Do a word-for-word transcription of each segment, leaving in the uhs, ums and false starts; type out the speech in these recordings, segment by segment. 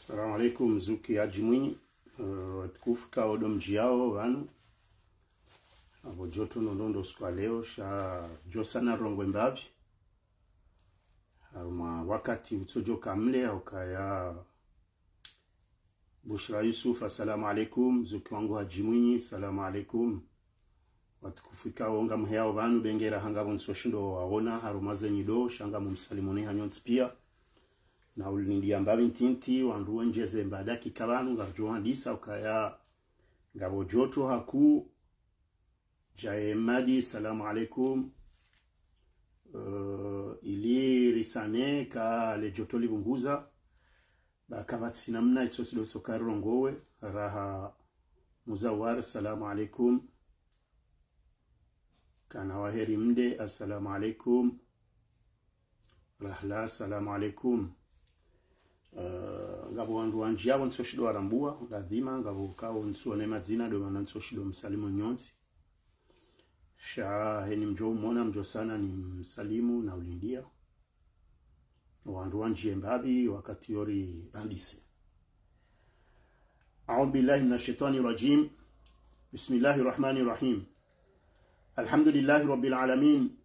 Salamu alaikum, zuki Hadji Mwinyi. Eh, watukufu kawo ndo mdjiyao pvanu. Apvo djoto no ndo ndo usiku wa leo, sha djo sana rongowe mbapvi. Harumwa wakati utsodjo kamle, haukaya Bushra Yusuf, assalamu alaikum. Zuki wangu Hadji Mwinyi, salamu alaikum. Watukufu kawo ngamheyao pvanu, bengera hanga pvo ntsu shindo waona, harumwa ze nyido, sha ngamumsalimuni hanyu ntsi pia. Na ulindiya mbapvi ntiti, wandru wendjeze mbadaki ka pvanu, ngapvo djo wandisa, ukaya ngapvo djoto hakuu. Jaye Madi, salamu alaikum. Eh, ili risane ka le djoto lipvunguza. Ba kapvatsi namna itso sido soka rongowe. Raha Muzawar, salamu alaikum. Kana waheri mde, assalamu alaikum. Rahla, assalamu alaikum. Eh, ngapvo wandru wandji yapvo ntsu shido warambua, ladhima, ngapvo kawo ntsuone madzina, ndo mana ntsu shido msalimu nyontsi. Sha heni mdjo umona, mdjo sana nimsalimu na ulindiya. Wandru wandji mbapvi wakati yori randise. أعوذ بالله من الشيطان الرجيم. بسم الله الرحمن الرحيم. الحمد لله رب العالمين.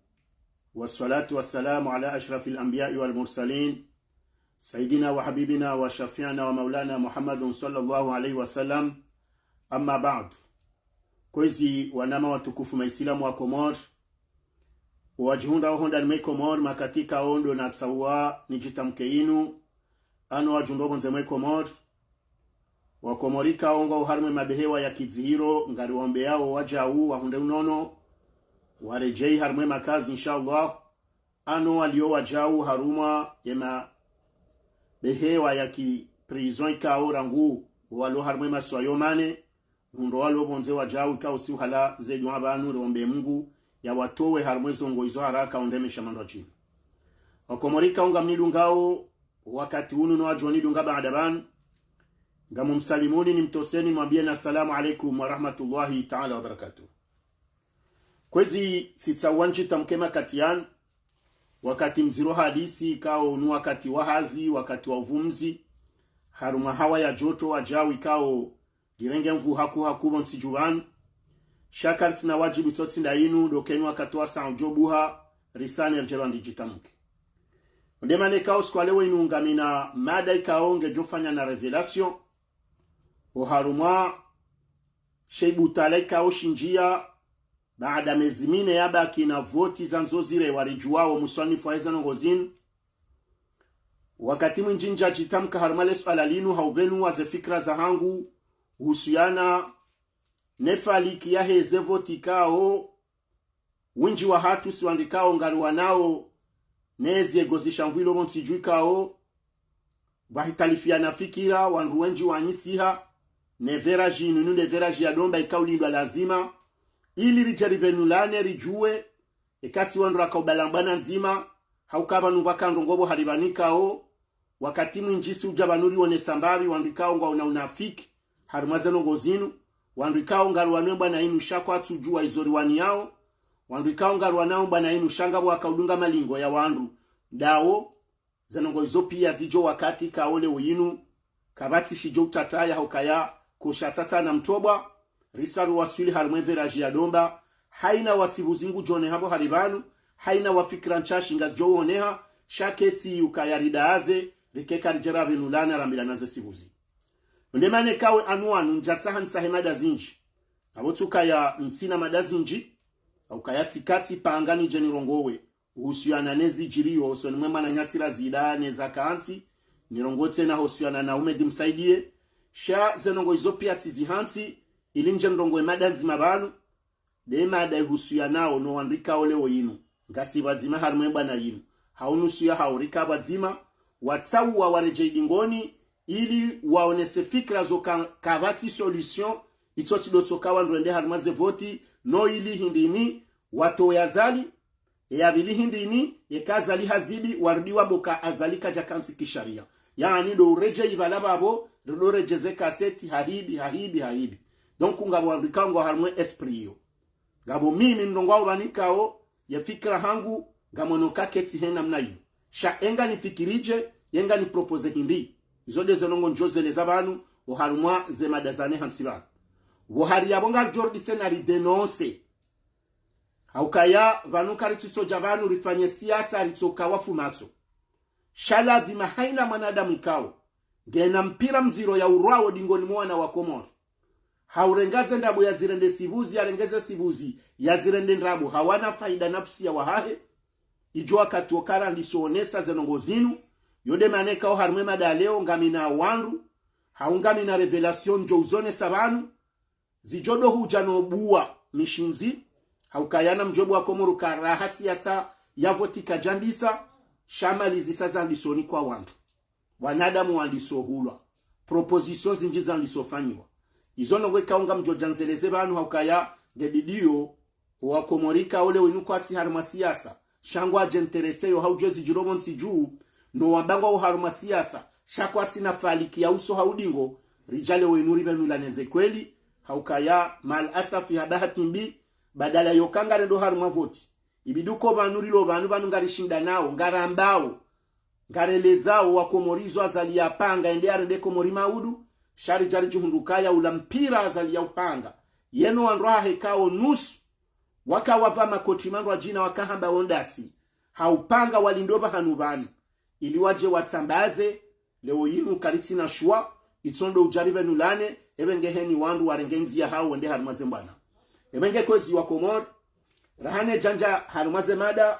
والصلاة والسلام على أشرف الأنبياء والمرسلين. سيدنا وحبيبنا وشفيعنا ومولانا محمد صلى الله عليه وسلم. أما بعد. Kwezi wananya watukufu maisilamu wa Komori, wadjihundra oho ndani mwe Komori, makati kawo ndo natsaha nidjitamke inu, ano wadjihundra opvondze mwe Komori, Wakomori kawo ngwao harimwa mabehewa ya kidzihiro, ngariwaombeyao wadjau wahundre unono, waredjei harimwa makazi, inshallah. Ano walio wadjau harumwa yemabehewa ya ki prison ikao rangu walo harimwa masiwa yo mane, hundro walo pvondze wadjau ikao si uhala ze dua pvanu riombe Mungu yawatowe harimwa zo ndrongo izo haraka ondremesha mandrwadjini. Wakomori kawo ngamnidungao wakati unu no wadjo nidunga baada pvanu, ngamumsalimuni nimtoseni mwambiyeni assalamu alaikum wa rahmatullahi taala wa barakatuh. Kwezi tsitsaha nidjitamke makati yanu, wakati mdziro hadisi kawo unu wakati wa hazi, wakati wa uvumzi, harumwa hawa ya djoto wadjau ikao ngirenge mvu hakuu hakuu pvontsi dju pvanu. Sha karitsina wadjibu tsotsi nda inu, ndo keni wakati wa saa udjo buha, risane ridje pvanu ridjitamke. Nde mana kawo usiku wa leo inu ngamina mada ikao ngedjofanya na révélation oharumwa she ibutwala ikao shindjiya baada mezi mine yabaki na voti zandzo zire waridjuwao muswanifu wa heze ndrongo zinu. Wakati mwindji ndjadjitamka harumwa le suala linu ha upvenuwa ze fikira zahangu, uhusuyana ne faliki ya heze voti ikao windji wahatru si wandru ikao ngariwanao ne ziego zishamvwilo pvontsi dju ikao pvahitalifiana fikira, wandru wendji wanyisiha, ne verage inu, inu nde verage ya domba ikao ulindwa lazima, ili ridje ripvenulane, ridjuwe, eka si wandru raka ubalambwana ndzima, hauka pvanu pvaka ndrongo pvo hari pvanu ikao, wakati mwindji si udja pvanu rionesa mbapvi, wandru ikao ngwaona unafiki, harumwa ze ndrongo zinu, wandru ikao ngariwanao mbwana inu sha kwatsudjuwa izo riwaniyao, wandru ikao ngariwanao mbwana inu sha ngapvo waka udunga malingo ya wandru, ndawo, ze ndrongo izo pia zidjo wakati ikao leo inu, kapvatsi shidjo utataya haukaya kosha tsatsa na mtobwa, risa riwaswili harimwa verage ya domba, haina wasibuzi ngudjo oneha pvo hari pvanu, haina wafikira ntsashi ngazidjo uoneha, sha ketsi ukaya ridaaze, rike karidje rapvenulana rambilana ze sibuzi. Nde mana kawo anu wanu ndjatsaha ntsahe mada zindji. Apvo tsukaya ntsina mada zindji, haukaya tsikatsi panga nidje nirongowe uhusuyana ne zidjiriyo hosoni mwe mwananyasi Razida ne zakantsi, nirongowe tsena husuyana na Umedi Msaidie, sha ze ndrongo izo pia tsizihantsi, ili ndje nirongowe mada ndzima pvanu, nde mada ihusuyanao no wandru ikao leo inu ngasi pvwadzima harimwa e bwana inu, ha unusu ya hao rika pvwadzima, watsauwa waredjei dingoni, ili waonese fikira zo ka, kapvatsi solution, itso tsi ndo tsoka wandru wende harimwa ze voti, no ili hindrini, watowe Azali, e ya pvili hindrini, eka Azali hazibi, warudi wambe uka Azali kadja kantsi kisharia. Yaani ndo uredjei pvala pvapvo, rido redjeze kaseti, hahibi, hahibi, hahibi. Donc ngapvo wandru ikao ngwao harimwa esprit iyo. Ngapvo mimi ndrongoo pvanu ikao, ye fikira hangu, ngamono ka ketsi he namna iyo. Sha enga nifikiri dje, enga ni propose hindri. Izo nde ze ndrongoo ndjo zeleza pvanu, oharumwa ze mada zane hantsi pvanu. Pvo hari yapvo ngaridjo rudi tsena ridénoncer. Haukaya pvanu karitsutsoja pvanu rifanye siasa ritsoka wafu matso. Sha ladhima haina mwanadamu ikao ngena mpira mdziro ya urwawo dingoni mwa wana wa Komori. Haurenga ze ndrabo yazirende sipvuzi, yarenge ze sipvuzi yazirende ndrabo, hawana faida nafusi ya wahahe. Idjo wakati wo karandiso onesa ze ndrongoo zinu, yo nde mana ikao harumwa e mada ya leo ngamina wandru, hau ngamina révélation ndjo uzonesa pvanu, zidjo ndo huja no buwa mishindzi, haukaya namdjuwe bo wa Komori uka raha siasa ya voti kajandisa, sha mali zisa zandiso nikwa wandru. Wanadamu wandiso hulwa. Propositions zindji zandiso fanyiwa. Izo ndrongoo ikao ngamdjo jandzeleze pvanu haukaya nge bidiyo, owa Komori ikao leo inu kwatsi harumwa siasa, sha ngwadjo intéresser yo haudjuwe zidjiro pvo ntsi dju, no wamba ngwao harumwa siasa, sha kwatsina faliki ya uso hau dingo, ridja leo inu ripvenulane ze kweli, haukaya mal asafi ha bahati mbi, badala yo ka ngarendo harumwa voti, ibidi uko pvanu rilo pvanu pvanu ngarishindanao, ngarambao, ngarelezao wa Komori izo Azali yapanga, ende yarende Komori maudu, sha ridja ridjihundru ukaya ula mpira Azali yaupanga. Yeno wandru wahahe ikao nusu, waka wapva makoti mandru wadjina wakahamba wondasi, haupanga walindo pvahanu pvanu, ili wadje watsambaze, leo inu karitsina shuwa, itso ndo uja ripvenulane, ebe nge heni wandru warenge ndziya hau wende harumwa ze mbwana. Ebe nge kwezi wa Komori, raha ne janja harumwa ze mada,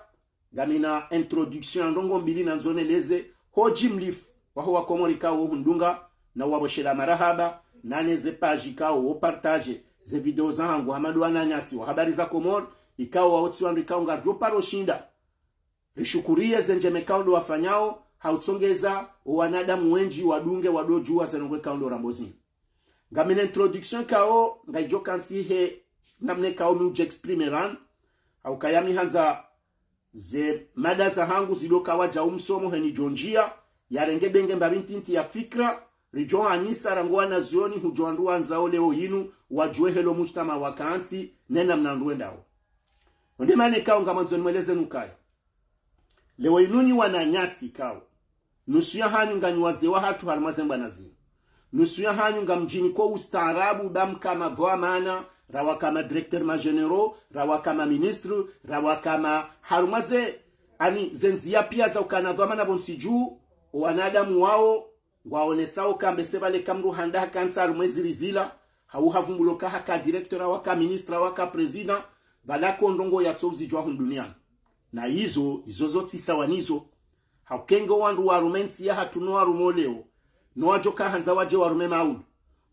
ngamina introduction ya ndrongoo mbili nandzo neleze, ho jimlifu, waho wa Komori ikao wo hundunga, na uwapvoshela marahaba, nane ze page ikao wo partager ze video zahangu hama ndo wananyasi wa Habari za Komori, ikao wao tsi wandru ikao ngaridjo paro shinda rishukuriye ze ndjema ikao ndo wafanyao, hautsongeza owanadamu wendji wadunge wandodjuwa ze ndrongoo ikao ndo rambao zinu. Ngamina introduction ikao, ngaidjo kantsi he namna ikao mi udjo exprimer pvanu, haukaya mi handza ze mada zahangu zido kawaja umsomo heni djo ndjia, yarenge benge mbapvi ntiti ya fikira, ridjo hanyisa rangu wanazioni hudjo wandru wandzao leo inu, wadjuwe helo mujtama wakantsi, ne namna ndru wendao. Onde mana ikao ngamwandzo nimweleze nukaya. Leo inu nyi wananyasi ikao nusu ya hanyu nganyi wazee wahatru harumwa ze mbwana zinu. Nusu ya hanyu ngamdjini ko ustaarabu, ba mkama dhwamana, rawa kama directeur ma généraux, rawa kama ministre, rawa kama harumwa ze, ani ze ndziya pia za ukana dhwamana pvo ntsi dju, owanadamu wao, ngwaonesao uka mbese pvale ka mndru handa hakantsi harumwa e ziri zila, hau havumbulo ka haka directeur, waka ministre, waka président, pvala ko ndrongoo yatso uzidjuwa hunu duniani. Na izo, izo zo tsi sawa nizo. Haukenge wandru warumwa e ntsi yahatru no warumwa leo, no wadjo ka handza wadje warumwe maudu.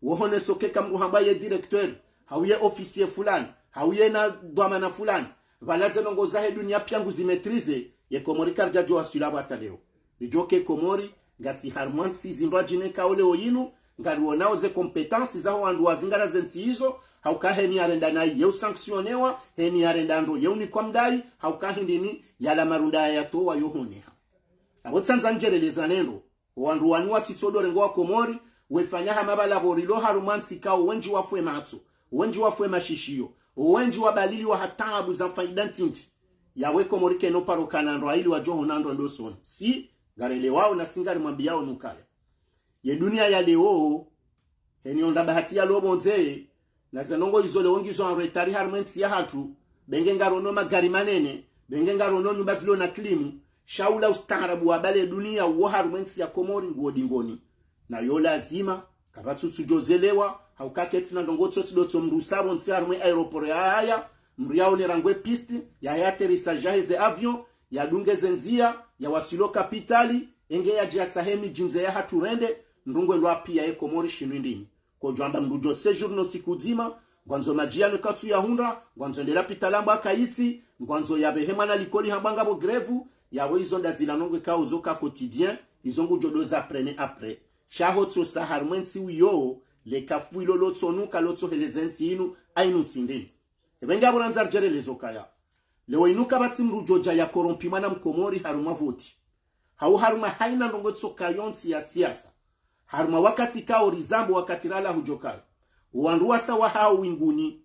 Wohoneso keka mndru hamba ye directeur, hau ye officier fulani, hau ye na dhwamana fulani, pvala ze ndrongoo zahe duniya pia nguzi maîtriser, ye Komori karidjadjo waswila pvo hata leo. Ridjo ke Komori, ngasi harumwa ntsi zindrwadjine ikao leo inu, ngarionao ze compétences zaho wandru wazingara ze ntsi izo, hauka heni yarenda nayi ye usanctionnewa, heni yarenda ndro ye unikwa mdayi, hauka hindrini yala marunda yayatowa yohoneha. Apvo tsandza ndjereleza nendro, owandru wanu watsitso ndo rengo wa Komori, wefanya hama pvala pvo rilo harumwa ntsi ikao wendji wafwe matso, wendji wafwe mashishiyo, wendji wabaliliwa ha taabu za faida ntiti. Yawe Komori keno paro kana ndro aili wadjo hona ndro ndo soni. Si, ngarelewao na si ngarimwambiyao nukaya. Ye duniya ya leo, heni onda bahati ya lopvondze, na ze ndrongoo izo leo ngizo en retard harumwa e ntsi yahatru, benge ngarono magari manene, benge ngarono nyumba zilo na klimu, sha ula ustaarabu wa pvale duniya uwo harumwa e ntsi ya Komori nguwo dingoni. Na yo lazima, kapvatsu tsudjo zelewa, hauka ketsina ndrongoo tsotsi ndo tso mndru usapvo ntsi harumwa e aéroport ya haya, mndru yaone rangu e piste, ya atterrissage yahe ze avion, yadunge ze ndziya, yawaswili o kapitali, enge yadje yatsahe midji ndze yahatru rende, ndrongoo lwa pia ye Komori shinu ndrini. Kodjo amba mndru djo séjour no siku dzima, ngwandzo madji yanu katsu yahundra, ngwandzo ende lapitali hambwa kayitsi, ngwandzo yapvehe mwana likoli hambwa ngapvo grève, yapvo izo nda zila ndrongoo ikao zo ka quotidien, izo ngudjo ndo za apprene après. Sha ho tso sa harumwa e ntsi uyo, le kafu ilo lotso nuka lotso heleze ntsi inu, ayinu ntsi ndrini. Ebe ngapvo randza ridjereleze ukaya. Leo inu kapvatsi mndru djo dja ya corrompu mwana mkomori harumwa voti. Hau harumwa haina ndrongoo tsoka yontsi ya siasa. Harumwa wakati kao rizambo wakati rala hudjo kaya. Wandru wasa wahao winguni.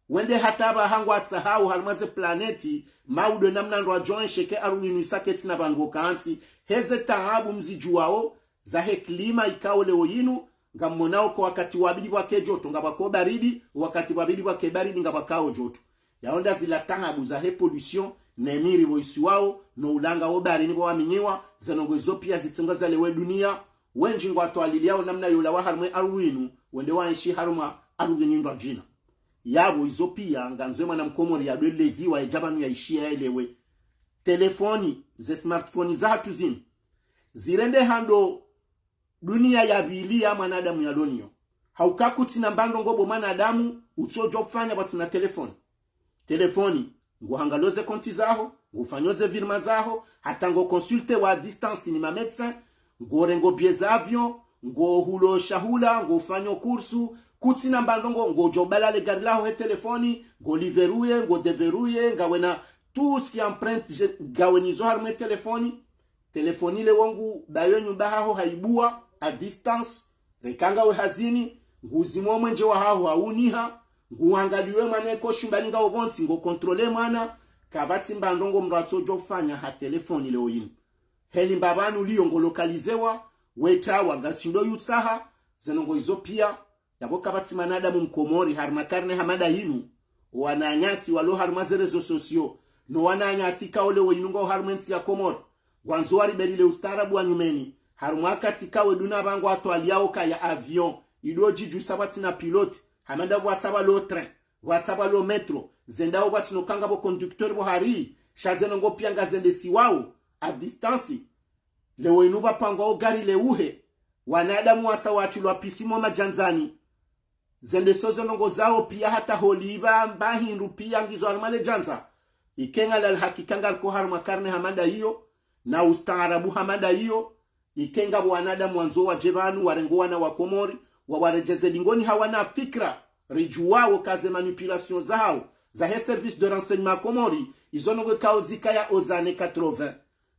Wende hata pvaha ngwatsahao harumwa ze planète, maudu namna ndrwadjo enshi ke ardu inu isa ketsina pvandru kantsi, heze taabu mzidjuwao, zahe klima ikao leo yinu, ngammonao ko wakati wabidi pvwake joto, ngapvwakao baridi, wakati wabidi pvwake baridi, ngapvwakao joto. Yaonda zila tahabu zahe pollution, ne miri pvo isiwao, no ulanga wo baharini pvo waminyiwa, ze ndrongoo izo pia zitsonga zalewe dunia, wendji ngwatwaliliao namna yolawa harumwa ye ardhwi inu, wende waenshi harumwa ardhwi nyindrwadjina. Yapvo izo pia, ngandzo ye mwana mkomori yadweleziwa, yedja pvanu yaishiya yaelewe. Telefoni, ze smartphone zahatru zinu, zirendeha ndo dunia ya pvili ya mwanadamu yaloniyo. Hauka kutsina mbandrongoo bo mwanadamu utsodjo fanya pvwatsina telefoni. Telefoni, ngohangalio ze konti zaho, ngofanyio ze virement zaho, hata ngo consulter wa distance ni ma médecin, ngorengo billet za avion, ngohulo shahula, ngofanyo kursu, kutsina mbandrongoo, ngodjo bala le gari laho he telefoni, ngo li verrouiller, ngo déverrouiller, ngawena tout ce qui empreinte, je- ngawenizo harumwa ye telefoni. Telefoni leo ngu bayo nyumba haho haibua, à distance, reka ngawe hazini, nguzimao mwenje wahaho hauniha, nguangalio mwana eko shumbani ngao pvontsi, ngo contrôler mwana, kapvatsi mbandrongoo mndru atsodjo fanya ha telefoni leo yinu. Heli mbapvanu liyo ngo localisewa, wetawa, ngashindo yutsaha, ze ndrongoo izo pia, yapvo kapvatsi mwanadamu mkomori harumwa karne hama nda yinu, wananyasi walo harumwa ze réseaux sociaux, no wananyasi kao leo yinu ngwao harumwa entsi ya Komori, ngwandzo waribelile ustaarabu wa nyumeni, harumwa wakati kawe duna pvangu watwaliao kaya avion, idjo djidjusa pvwatsina pilote, hama nda pvwasa pvwalo train, pvwasa pvwalo métro, zendao pvwatsina ukanga pvo conducteur pvo hari, sha ze ndrongoo pia ngazendesiwao, à distance. Leo yinu pvwapangwao gari leuhe, wanadamu wasa watrilwa pisi mwa madjandzani. Zendeso ze ndrongoo zao pia hata holiba mba hindru pia ngizo harumwa le djandza. Ike ngalali hakika ngariko harumwa karne hama nda iyo, na ustaarabu hama nda iyo, ike ngapvo wanadamu wandzo wadje pvanu warenge wana wa Komori, wawaredjeze lingoni ha wana fikira, ridjuwao ka ze manipulation zahao, zahe service de renseignement Komori, izo ndrongoo ikao zikaya aux années quatre-vingts.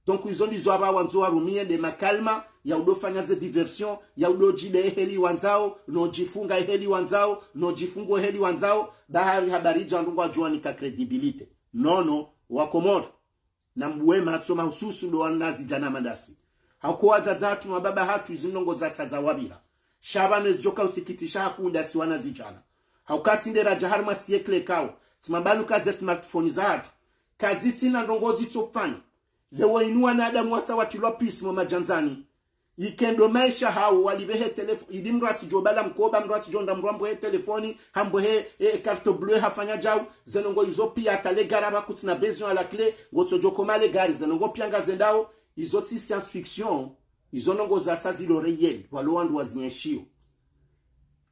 Donc, izo ndizo apva wandzo warumie nde makalima, ya udofanya ze diversion, ya udodjide eheli wandzao, no djifunga eheli wandzao, no djifungo eheli wandzao, bahari habari dja ndrongoo wadjuwanika crédibilité. Non, non, wa Komori. Nambuwe matso mahususu ndo wanazidjana mandasi. Hauka wadzadze hatru no wababa hatru izi ndrongoo zasa zawapvira. Sha pvanu ezidjoka usikitisha hakuu ndasi wanazidjana. Hauka si nde radja harumwa siècle ikao, tsi mambanu ka ze smartphone zahatru kazitsina ndrongoo zitsofanya. Leo yinu wanadamu wasa watrilwa pisi mwa madjandzani. Ike ndo maesha hao walipve he telefo-, ili mndru atsidjo bala mkoba, mndru atsidjo nda mndru hambwe he telefoni, hambwe he, he carte bleue hafanya djau, ze ndrongoo izo pia hata le gari apva kutsina besoin à la clé, ngotsodjo koma le gari, ze ndrongoo pia ngazendao, izo tsi science fiction, izo ndrongoo zasa zilo réel, pvwalo wandru wazienshio.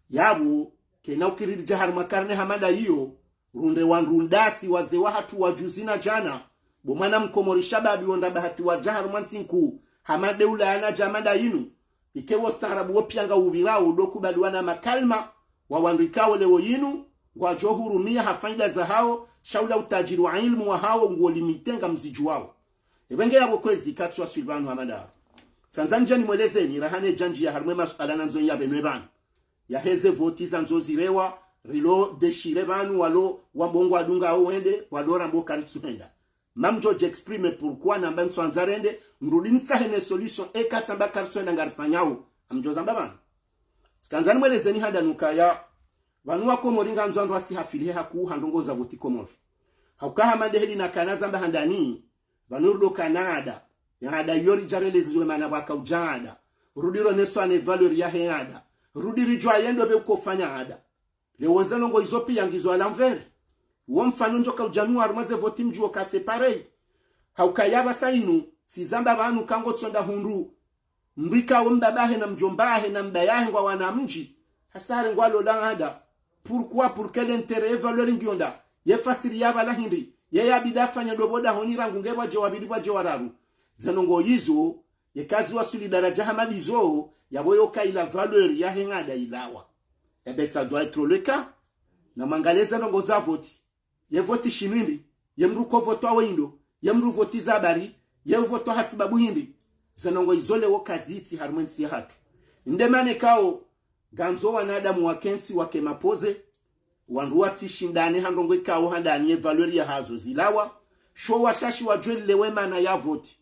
Yapvo, kena ukiri ridja harumwa karne hama nda iyo, runde wandru ndasi wazee wahatru wa juzi na djana, bo mwana mkomori shababi wonda bahati wadja harumwa ntsi nkuu, hama nde ula yana dja hama nda yinu, ike wo ustaarabu wo pia ngaupvirao, ndo kubaliwa na makalima, wa wandru ikao leo yinu, ngwadjo hurumia ha faida zahao, sha ula utadjiri wa ilmu wahao, nguo limité ngamzidjuwao. Epvenge yapvo kwezi, katsi waswili pvanu hama nda. Tsandza ndje nimwelezeni, raha nedja ndjiya harumwa ye masuala nandzo niyapvenue pvanu. Yaheze voti zandzo zirewa, rilo déchiré pvanu walo wambo ngwadungao wende, walo rambo karitsuhenda. Mamdjo dje exprimer pourquoi namba ntsuandza rende, mrudi ntsahe ne solution eka tsamba karitsuhenda ngarifanyao. Amdjo zamba pvanu. Tsikandza nimwelezeni handa nukaya, pvanu wa Komori ngandzo wandru watsihafilihe hakuu ha ndrongoo za voti Komori. Hauka hama nde heli nakana zamba handani, pvanu rudo kana ada. Ya ada iyo ridja relezwe mana pvwaka udja ada. Rudi roneswa ne valeur yahe ada. Rudi ridjuwa yendo be ukofanya ada. Leo ze ndrongoo izo pia ngizo à l'envers. Wo mfano ndjoka udjanu harumwa ze voti mdjuwo ka c'est pareil. Hauka yapvasa inu, tsi zamba pvanu ka ngotsonda hundru. Mndru ikao mbabahe na mdjombahe na mbayahe ngwawana mdji. Hasa hari ngwalola ada. Pourquoi, pour quel intérêt, ye valeur ngiyo nda? Ye fasiri yapvala hindri? Ye yabidi afanye dobo dahoni rangu nge pvwadje wapvili pvwadje wararu? Ze ndrongoo izo, ye kaziwaswili daradja hama ndizo, yapvo yoka ila valeur yahe ngada ilawa. Eh ben, ça doit être le cas. Namwangalie ze ndrongoo za voti. Ye voti shinu hindri? Ye mndru ko votwa we indo? Ye mndru voti za habari? Ye uvotwa hasibabu hindri? Ze ndrongoo izo leo kazitsi harumwa entsi yahatru. Nde mana ikao, ngandzo wanadamu wakentsi wake mapoze, wandru watsishindane ha ndrongoo ikao handani ye valeur yahazo zilawa, sho washashi wadjuwe lile we mana ya voti.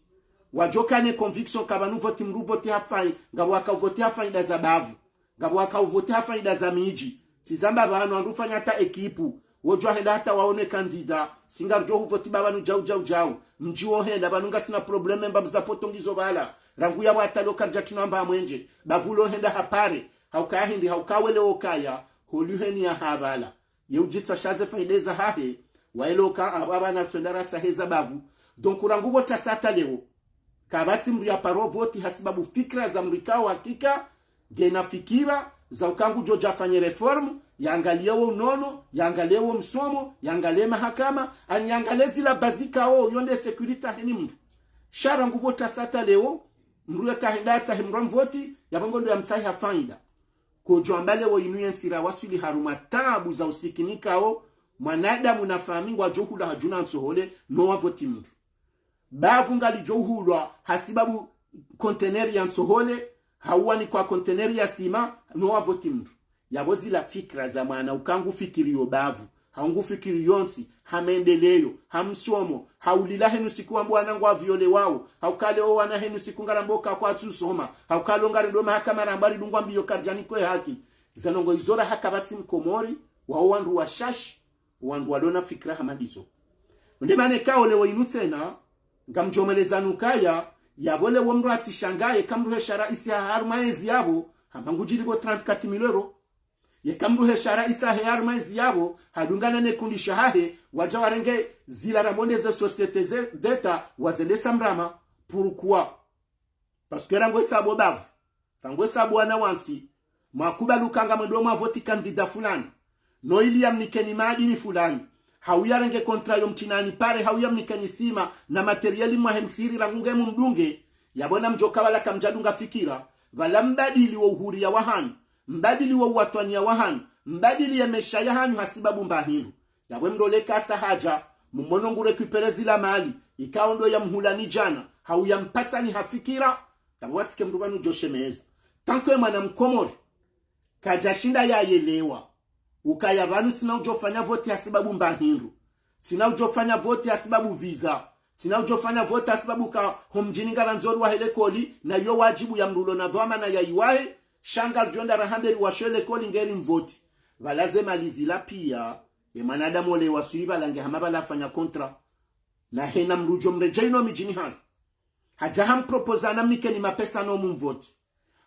Wadjo kana conviction ka pvanu voti mndru voti ha fayi, ngapvo waka uvoti ha fayida za bavu. Ngapvo waka uvoti ha fayida za midji. Tsi zamba pvanu wandru ufanya hata ekipu. Wodjo henda hata waone kandida. Si ngaridjo huvoti ba pvanu djau, djau, djau. Mdji wo henda, pvanu ngasina probleme, mba mza poto ngizo pvala. Rangu ya watalo karidja tinu amba mwenje. Bavu lo henda hapare. Hauka hindri, hauka wele okaya. Holiho heni ya hapvala. Ye udjitsa sha ze fayida za hahe, waelewa ka aba, aba na tswenda ratsa heza bavu. Donc, rangu pvo tasi hata leo, kapvatsi mndru ya paro voti hasibabu fikira za mndru ikao hakika, ngena fikira za uka ngudjo dja fanye reforme, yangalie wo unono, yangalie wo msomo, yangalie mahakama, ani yangalie zila bazika wo, yo nde sécurité heni mndru. Sha rangu pvo tasi hata leo, mndru yeka henda atsahe mndru amvoti, yapvo ngo ndo ya mtsahe ha fayida. Kodjo amba leo inu ye ntsi ra waswili harumwa tabu za usikinikao, mwanadamu na famiyi ngwadjo hula ha djuu na ntsohole, no wavoti mndru. Bavu ngalidjo hulwa hasibabu konteneri ya ntsohole, hauwanikwa konteneri ya sima, no wavoti mndru. Yapvo zila fikira za mwana uka ngu fikiri yo bavu, hau ngu fikiri yo ntsi, ha maendeleo, ha msomo, ha ulila henu siku wambo wana ngwa violewao, hauka leo wana henu siku ngarambao ka kwatsu soma, hauka leo ngari ndo mahakama ramba ridungwa mbiyo karidja nikwe haki. Za ndrongoo izo raha kapvatsi mkomori, wao wandru washashi, wandru walona fikira hama ndizo. Nde mana ikao leo inu tsena, ngamdjo mweleza nu ukaya, yapvo leo mndru atsi shangaye, ka mndru hesha raisi ha harumwa ezi yapvo, hamba ngudjiri pvo trente-quatre mille euros. Yeka mndru hesha raisi hahe harumwa ezi yapvo, hadungana ne kundi sha hahe, wadja warenge zila rambao nde ze société ze, d'État, wazendesa mrama. Pourquoi? Parce que rangu hesabu bavu, rangu hesabu wana wa ntsi, mwakubali uka ngamwendo mwavoti kandida fulani, no ili yamnikeni madini fulani, hau yarenge kontra yo mtinani pare, hau yamnikeni sima na matériel mwahe msiri rangu nge mumdunge, yapvo na mdjo ka pvala kamdjadunga fikira, pvala mbadili wo uhuriya wahanyu, mbadili wo uwatwaniya wahanyu, mbadili ye maesha yahanyu hasibabu mba hindru. Yapvo mndru ole kasa hadja, mumono ngu récupérer zila mali, ikao ndo yamhulani djana, hau yampatsani ha fikira, yapvo watsike mndru pvanu djo shemeza. Tant que mwana mkomori kadja shinda yayelewa ukaya pvanu tsina udjo fanya voti hasibabu mba hindru. Tsina udjo fanya voti hasibabu visa. Tsina udjo fanya voti hasibabu ka ho mdjini ngarandzo riwahe lekoli, na yo wadjibu ya mndru ulo na dhwamana ya iwahe, sha ngaridjo enda rahambe riwashe lekoli ngeri mvoti. Pvala ze mali zila pia, ye mwanadamu ole waswili pvala nge hama pvala afanya kontra. Na hena mndru udjo mredjeyi no midjini hanyu. Hadja hampropoza na mnikeni mapesa no mumvoti.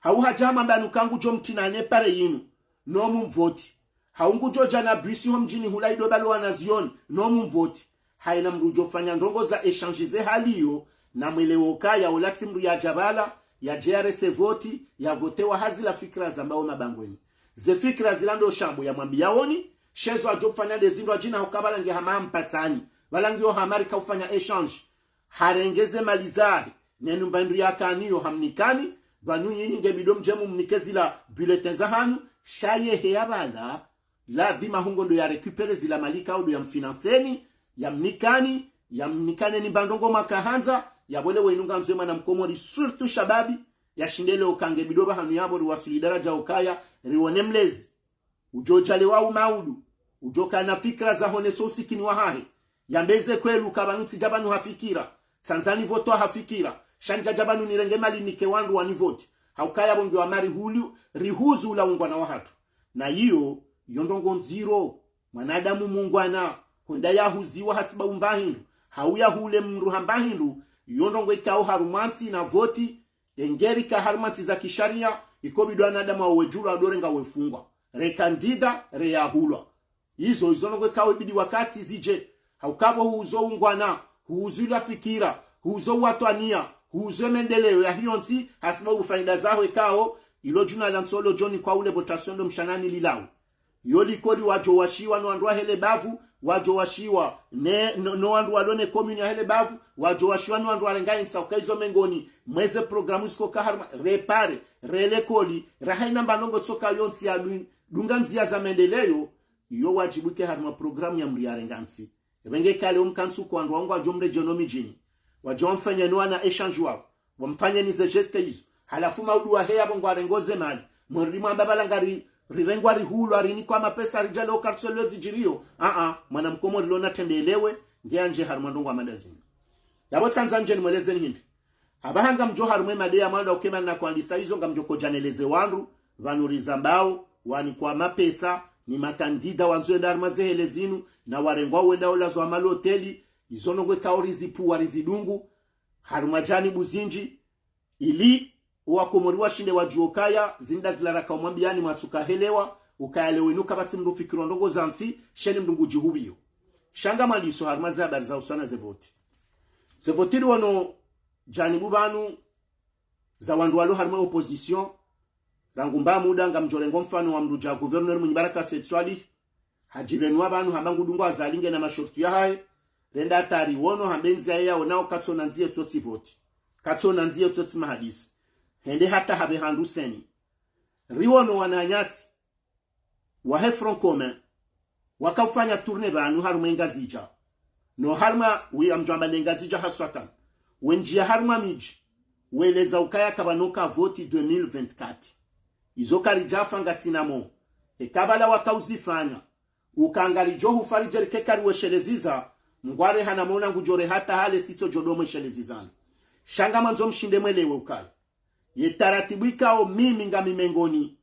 Hau hadja hamwambia nu uka ngudjo mtinane pare yinu, no mumvoti. Hau ngudjo dja na bisi ho mdjini hula ido pvalo wana zioni, no mumvoti. Haina mndru udjo fanya ndrongoo za échange ze hali iyo, na mwelewe ukaya ola tsi mndru yadja pvala, yadje yarese voti, yavotewa ha zila fikira zambao mabangweni. Ze fikira zila ndo shambo yamwambiyaoni, sha ezo adjo fanya nde zindru adjina hauka pvala nge hama hampatsani, pvala ngiyo hama rika ufanya échange. Harenge ze mali zahe, ne nyumba ndru yakaniyo hamnikani, pvanu nyinyi nge bidi mdje mumnike zila bulletin zahanyu, sha yehe ya pvala, ladhima hungo ndo ya récupérer zila mali ikao ndo yamfinanceni, yamnikani, yamnikaneni mba ndrongoo mwakahandza, yapvo leo inu ngandzo ye mwana mkomori surtout shababi, yashinde leo uka nge bidi pvahanu yapvo riwaswili daradja ukaya, riwone mlezi. Udjo djalewa umaudu, udjo kana fikira za honeso usikini wahahe. Yambe ze kweli uka pvanu tsidja pvanu ha fikira, tsandza nivotwa ha fikira, sha ndjadja pvanu nirenge mali nike wandru wanivoti. Hauka yapvo ngiyo hama rihuli, rihuzu ula ungwana wahatru. Na iyo, yo ndrongoo ndziro, mwanadamu mungwana, hwenda yahuziwa hasibabu mba hindru, hau yahule mndru ha mba hindru, yo ndrongoo ikao harumwa ntsi na voti, engeri ka harumwa ntsi za kisharia, iko bidi wanadamu wawe djulu ado renga wefungwa. Re kandida, re yahulwa. Izo, izo ndrongoo ikao ibidi wakati zidje. Hauka pvo huuzo ungwana, huuzo ila fikira, huuzo uwatwaniya, huuzo ye maendeleo ya hiyo ntsi, hasibabu fayida zaho ikao, ilo djuna la ntsi lo djo nikwa ule votation ndo mshanani lilawe. Yo likoli wadjo washiwa no wandru wahe le bavu, wadjo washiwa ne, no, no wandru walo ne commune yahe le bavu, wadjo washiwa no wandru warenga ye ntsi uka izo mengoni, mweze programu ziko ka harumwa, repare, re lekoli, raha ina mba ndrongoo tsoka yo ntsi ya dun-, dunga ndzia za maendeleo, iyo wadjibu ike harumwa programu ya mndru yarenga ntsi. Epvenge kale umkantsu kwa wandru wangu wadjo mredjeyi no midjini. Wadjo wamfanye no wana échange wao. Wamfanye ni ze geste izo. Halafu maudu wahe yapvo ngwarengo ze mali. Mwerudi mwamba pvala ngari, rirengwa rihulwa, rinikwa mapesa, ridjalewa uka ritsu elewa zidjiriyo. Aa, mwana mkomori lona trende elewe, nge andje harumwa ndrongoo hama ndazinu. Yapvo tsandza ndje nimwelezeni hindri. Apvaha ngamdjo harumwa emada ya mwando uke mana nakwandisa izo ngamdjo kodja neleze wandru, pvanu rizambao, wanikwa mapesa, ni makandida wandzo wende harumwa zehele zinu, na warengwa wenda ulazwa maloteli, izo ndrongoo ikao rizipvuwa rizidungu, harumwa janibu zindji, ili owakomori washinde wadjuwe ukaya, zinu nda zila raka umwambiyani mwatsuka helewa, ukaya leo inu kapvatsi mndru fikiro ndrongoo za ntsi, sheni mndru ngudjihupviyo. Sha ngamwandiso harumwa ze habari za usana ze voti. Ze voti riwono janibu pvanu za wandru walo harumwa opposition, rangu mba muda ngamdjo rengo mfano wa mndru dja gouverneur Mwinyi Baraka Said Swalih, hadjipvenua pvanu hamba ngudungo Azali nge na mashurutu yahahe, renda hata riwono hamba endziya ye yaonao katsona ndziya etsotsi voti. Katsona ndziya etsotsi mahadisi. Hende hata hapve handru CENI. Riwono wananyasi wahe Front Commun, wakaufanya tournée pvanu harumwa Ngazidja. No harumwa, oui, ngamdjo amba le Ngazidja haswatan. Wendjiya harumwa midji, weleza ukaya kapvanoka voti deux mille vingt-quatre. Izo karidjafa ngasina mo. Eka pvala wakauzifanya, uka ngaridjo hufa ridje rike kariweshelezeza, Mngu arehana mona ngudjo rehata hale sitso djo do mweshelezezana. Sha ngamwandzo mshinde mwelewe ukaya ye taratibu ikao mimi ngami mengoni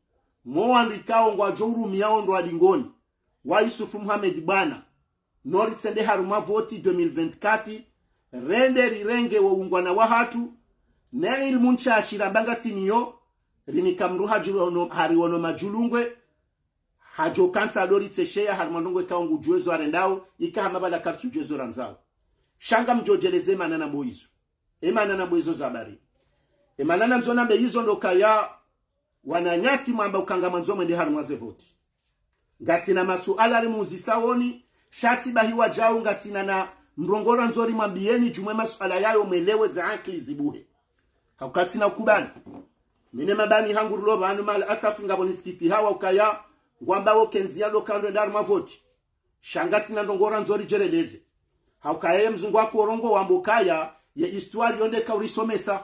mo wandru ikao ngwadjo urumia ondro wa dingoni, wa Yusuf Mohamed Bwana, no ritsende harumwa voti deux mille vingt-quatre, rende rirenge wo ungwana wahatru, ne ilmu ntsha ashira mba ngasiniyo, rinika mndru hadjirono, hariono madjulungwe, hadjo kantsa do ritsesheya harumwa ndrongoo ikao ngudjuwe zo arendao, ika hama pvala karitsudjuwe zo randzao. Sha ngamdjo djeleze emana nambo izo. Emana nambo izo za habari. Emana nandzo nambe izo ndo ukaya wananyasi mwamba uka ngamwandzo mwende harumwa ze voti. Ngasina masuala rimuuzisa woni, sha tsi bahi wadjau ngasina na ndrongoo randzo rimwambiyeni djumwa emasuala yayo mwelewe ze ankili zibuhe. Hauka tsina ukubali. Mi ne mabani hangu rilo pvanu mal asafi ngapvo nisikitihawo ukaya, ngwambao ke ndziya ndo ka ndo enda harumwa voti. Sha ngasina ndrongoo randzo ridjeleleze. Hauka ye mzungu wakorongoa wamba ukaya, ye histoire yo nde ikao urisomesa.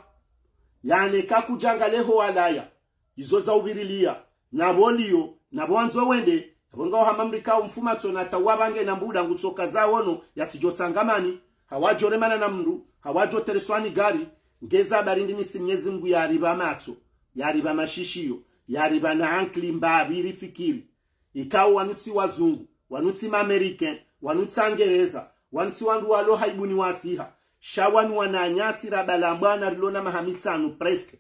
Yaani kakudjanga leho walaya. Izo za upvirilia. Napvo liyo, napvo wandzo wende, napvo ngao hama mndru ikao mfumatso na hata uwapvange na mbuda ngutsoka za wono, yatsidjo sangamani, hawadjo remana na mndru, hawadjo tereswa ni gari, nge za habari ndini si Mnyezi Mngu yaripva matso, yaripva mashishiyo, yaripva na ankili mbapvi rifikiri. Ikao wanu tsi wazungu, wanu tsi ma Américains, wanu tsi Angereza, wanu tsi wandru walo haibuni wasiha. Sha wanu wananyasi rabalambwana rilo na maha mitsanu presque.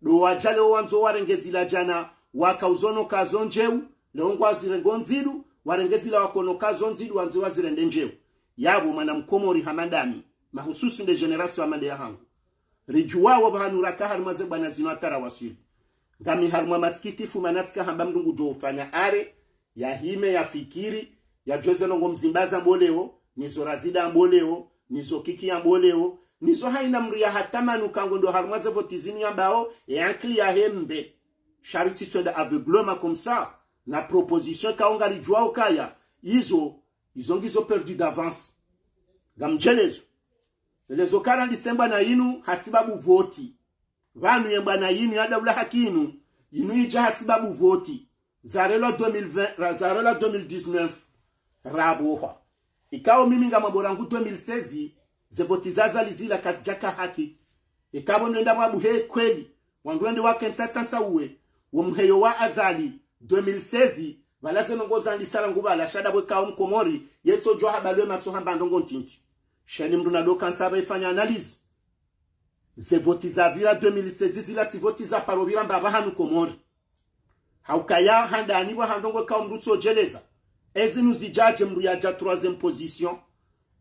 Ndo wadja leo wandzo warenge zila djana, wakauzono kazo ndjeu, leo ngwazirengo ndzidu, warenge zila wakono kazo ndzidu, wandzo wazirende ndjeu. Yapvo mwana mkomori hama ndami, mahususi nde génération hama nde ya hangu. Ridjuwao pvahanu raka harumwa ze bwana zinu hata rawaswili. Ngami harumwa masikitifu mana tsika hamba mndru ngudjo ufanya arrêt, yahime, yafikiri, yadjuwe ze ndrongoo mzimba zambo leo, nizo razida ambo leo, nizo kiki yambo leo, nizo haina mndru ya hata manu ka ngwendo harumwa ze voti zinu yambao, ye ankili yahe mbe. Sha ritsi tswenda aveuglement comme ça, na proposition ikao ngaridjuwao ukaya, izo, izo ngizo perdu d'avance. Ngamdjelezo. Elezo karandise mbwana yinu hasibabu voti. Pvanu ye mbwana yinu ya daula haki yinu, yinu idja hasibabu voti. Zarelwa deux mille vingt, ra-, zarelwa deux mille dix-neuf, rabohwa. Ikao mimi ngamwambo rangu deux mille seize, ze voti za Azali zila kazidjaka haki. Ikapvo ndo enda mwabuhe kweli, wandru wende wakentsa tsantsa uwe, wo mheyo wa Azali, deux mille seize, pvala ze ndrongoo zandisa rangu pvala sha ndapvo ikao mkomori, yetsodjuwa habalwe matso hamba ndrongoo ntiti. Sheni mndru na ndo kantsa apva ifanya analyse. Ze voti zapvira deux mille seize zila tsi voti za paro pvira mbapvi hanu Komori. Haukaya handani pvwa ha ndrongoo ikao mndru tsodjeleza. Ezinu zidjadje mndru yadja troisième position.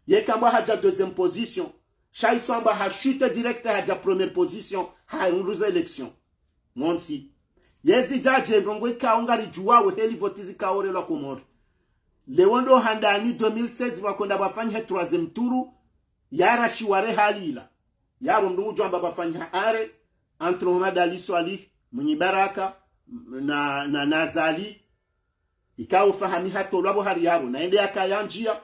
Yeka mbwa hadja deuxième position. Sha itso amba ha chute directe hadja première position. Ha hundru ze élection. Montsi. Yezidjadje ndrongoo ikao ngaridjuwao heli voti zikao relwa Komori. Leo ndo handani deux mille seize pvwakonda pvwafanya he troisième tour. Yarashiwa re hali ila. Yapvo mndru ngudjo amba pvwafanya arrêt entre Mohamed Ali Soilihi, Mwinyi Baraka, na, na, na Azali. Ikao Fahami hatolwa pvo hari yapvo. Na yende yakaya ndjia,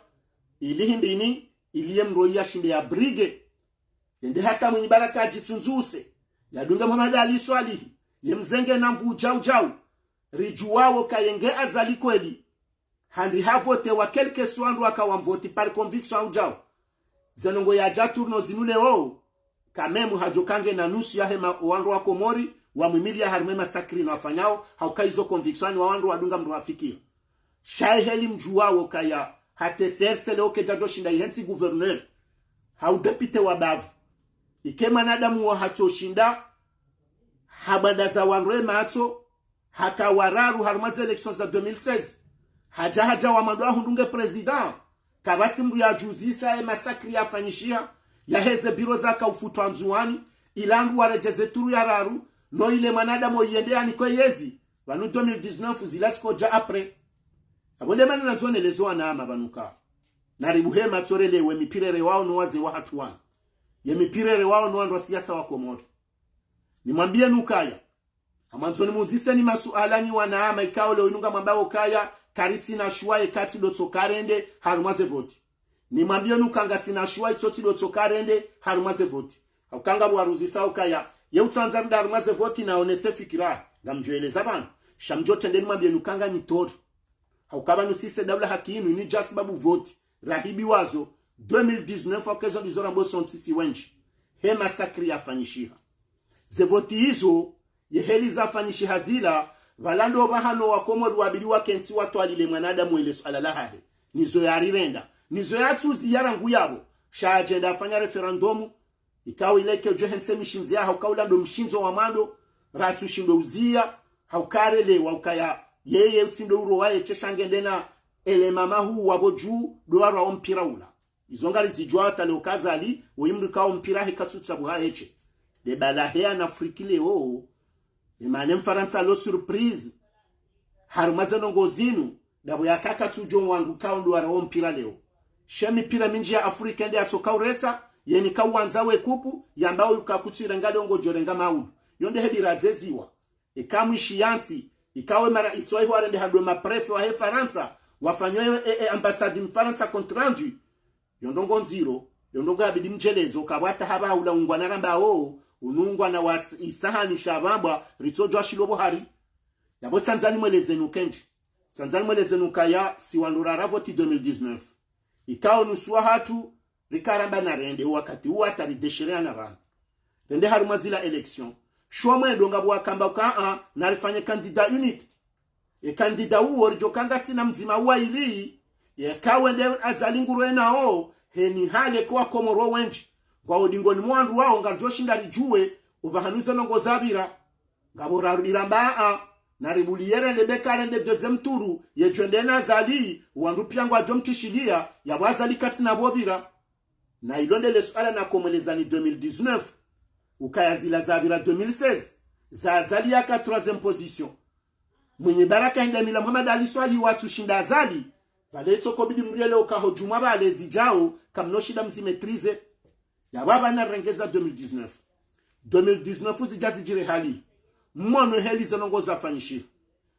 ili hindrini, ili ye mndru yashinde ya brigue. Yende hata Mwinyi Baraka yadjitsundzuse. Yadunge Mohamed Ali Soilihi. Ye mzenge na mvu djau djau. Ridjuwao ka yenge Azali kweli. Handi havotewa quelque soit wandru waka wamvoti par conviction au djau. Ze ndrongoo yadja tourner zinu leo. quand même hadjo kange na nusu yahe ma-, wandru wa Komori, wamwimiliya harumwa e massacre no wafanyao, hauka izo conviction wa wandru wadunga mndru hafikira. Sha ye heli mdjuwawo kaya, hata C R C leo kedjadjo shinda ihentsi gouverneur, hau député wa bavu. Ike mwanadamu wo hatso shinda, habadaza wandru e matso, haka wa raru harumwa ze élections za deux mille seize. Hadja hadja wa mwando ahundru nge président. Kapvatsi mndru yadjuzisa ye massacre yafanyishiha, yaheze biro zaka ufutwa Ndzuwani, ila ndru waredjeze turu ya raru, no ile mwanadamu yende yanikwe yezi, pvanu deux mille dix-neuf zila zikodja après. Apvo nde mana nandzo nelezo wanama pvanu ka. Naribuhe matso relewe mipira rewao no wazee wahatru wanu. Ye mipira rewao no wandru wa siasa wa Komori. Nimwambiyeni ukaya, ngamwandzo nimuziseni masuala nyi wanama ikao leo inu ngamwambao kaya, karitsina shuwa ye katsi dotso karende harumwa ze voti. Nimwambiyeni uka ngasina shuwa itso tsi dotso karende harumwa ze voti. Hauka ngapvo waruzisa ukaya, ye utsandza mda harumwa ze voti naonese fikira, ngamdjoeleza pvanu. Sha mdjo trende nimwambiyeni uka nganyi tort. Hauka pvanu sisi daula haki inu ini dja sababu voti rahibiwa zo deux mille dix-neuf, hauka ezo ndizo rambo sontsi si wendji. He massacre yafanyishiha. Ze voti izo, ye heli zafanyishiha zila, pvala ndo pvahanu wa Komori wabidi wakentsi watwalile mwanadamu ile suala lahahe. Nizo yarirenda. Nizo yatsuziya rangu yapvo. Sha hadjenda hafanya référendum, ikao ile kedjo hentsi mishindzi yahe, hauka ula ndo mshindzo wa mwando, ratsushindo uziya, hauka relewa ukaya, yeye utsindo urowa yeshe sha ngende na ele mama hu wapvo dju, ndo warwao mpira ula. Izo ngarizidjuwa hata leo ka Azali, woyi mndru ikao mpira he katsutsabuha yeshe. Nde bala he ana Afrique leo, emana Mfarantsa lo surprise. Harumwa ze ndrongoo zinu, ndapvo yaka katsudjo wangu kao ndo warwao mpira leo. She mipira mindji ya Afrique nde yatsoka uresa, yeni ka uwandza we kupu, yambao yuka kutsirenga leo ngodjorenga maudu. Yo nde heli radzeziwa. Eka mwishi yantsi, ikao e maraisi wahe warende hando ma préfet wahe Farantsa, wafanywa e, e, e ambassade Mfarantsa compte rendu. Yo ndrongoo ndziro, yo ndrongoo yabidi mdjelezo, kapvwata hapva ula ungwana rambao, unu ungwana wa s-, isahani sha pvambwa, ritsodjwa shilo pvo hari. Yapvo tsandzani mwelezeni ukendji. Tsandzani mwelezeni ukaya, si wandru rara voti deux mille dix-neuf. Ikao nusu wahatru, rikaramba narende, wakati uwo hata ridéchirer na pvanu. Rende harumwa zila élections. Sho mwendo ngapvo wakamba uka, a, narifanye candidat unique. E candidat uwo ridjo ka ngasina mdzima uwa ili, yeka wende Azali ngurwe nao, heni hale kwa Komori wendji. Ngwao dingoni mwa wandru wao ngaridjo shinda ridjuwe, upvahanu ze ndrongoo zapvira. Ngapvo rarudi ramba a, naribuliye rende beka rende deuxième tour, yedjwende na Azali, wandru piya ngwadjo mtishiliya, yapvo Azali katsina pvo pvira. Na ilo nde le suala nakomwelezani deux mille dix-neuf, ukaya zila zapvira deux mille seize, za Azali yaka troisième position. Mwinyi Baraka hende mila Mohamed Ali Soilihi watsushinda Azali, pvale itsoko bidi mrielewe uka ho djumwa pvale zidjao, kamnoshinda mzi maîtriser. Yapvo apvanu narengeza deux mille dix-neuf. Deux mille dix-neuf zidja zidjiri hali. Mwono heli ze ndrongoo zafanyishiha.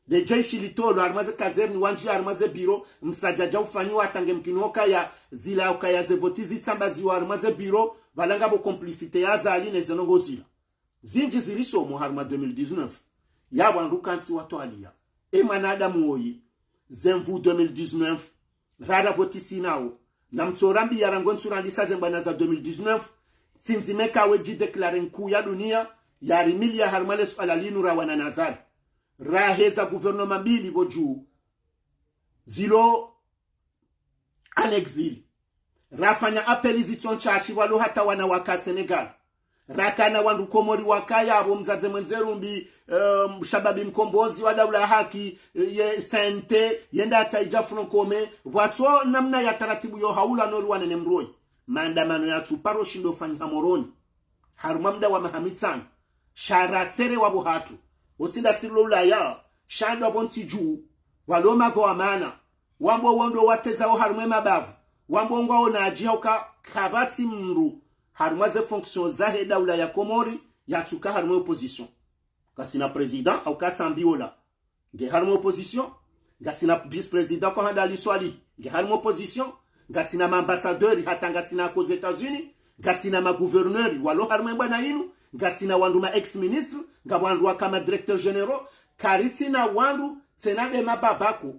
Le jeshi litolwa harumwa ze caserne, wandjiya harumwa ze biro, msadjadja ufanyiwa hata nge mkini ukaya, zila ukaya ze voti zitsambaziwa harumwa ze biro, pvala ngapvo complicité ya Azali ne ze ndrongoo zila. Zindji zirisomo harumwa deux mille dix-neuf. Yapvo wandru kantsi watwaliya. E mwanadamu woyi, ze nvu deux mille dix-neuf, rara voti sinao. Na mtsorambiya rangu ntsu randisa ze mbwana za deux mille dix-neuf, tsi ndzima eka we djidéclarer nkuu ya duniya, yarimiliya harumwa le suala linu rawana na Azali. Raheza gouvernement mbili pvo dju, zilo en exil. Rafanya appel zitso ntsashi pvalo hata wana waka Sénégal. Rakana wandru Komori wakaya apvo Mdzadze Mwendze Rumbi, eh, Shababi Mkombozi wa Daula ya Haki, eh, ye C N T, yenda hata idja Front Commun, pvwatso namna ya taratibu yo haula nori wanene mroi. Maandamano yatsuparo shindo fanyiha Moroni. Harumwa mda wa maha mitsanu. Sha raserewa pvo hatru. Otsi nda sirilo Ulaya, sha ndo apvo ntsi dju, walo mapvo wa mana. Wambo wo ndo watezao harumwa e mabavu. Wambo ngwaonadji hauka kapvatsi mndru harumwa ze fonctions zahe daula ya Komori yatsuka harumwa e opposition. Ngasina président, hauka Sambi ola nge harumwa e opposition. Ngasina vice-président Mohamed Ali Soilihi nge harumwa e opposition. Ngasina ma ambassadeurs, hata ngasina ko ze États-Unis. Ngasina ma gouverneurs walo harumwa e mbwana inu. Ngasina wandru ma ex-ministres, ngapvo wandru waka ma directeurs généraux. Karitsina wandru, tsena nde mababa ko.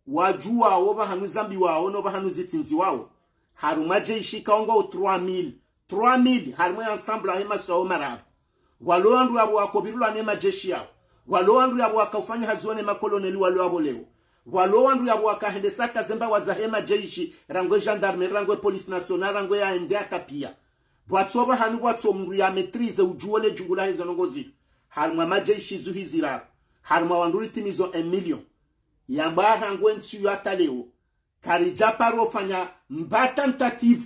Wadjuwao pvahanu zambiwao no pvahanu zitsindziwao. Harumwa jeshi kaongo trois mille. trois mille, harimwa ye ensemble yahe masiwa wo mararu. Pvwalo wandru yapvo wakopvirilwa ne majeshi yawo. Pvwalo wandru yapvo wakaufanya hazi wo ne makoloneli walo yapvo leo. Pvwalo wandru yapvo wakahendesa hata ze mbawa zahe majeshi, rangu ye gendarmerie, rangu ye police nationale, rangu ye A N D hata piya. Pvwatsopva hanu pvwatso mndru ya maîtrisé udjuwo le djungu lahe ze ndrongoo zinu. Harimwa majeshi zuhi ziraru. Harimwa wandru ritimizo un million. Yamba rangu ye ntsu iyo hata leo karidja paro fanya mba tentative.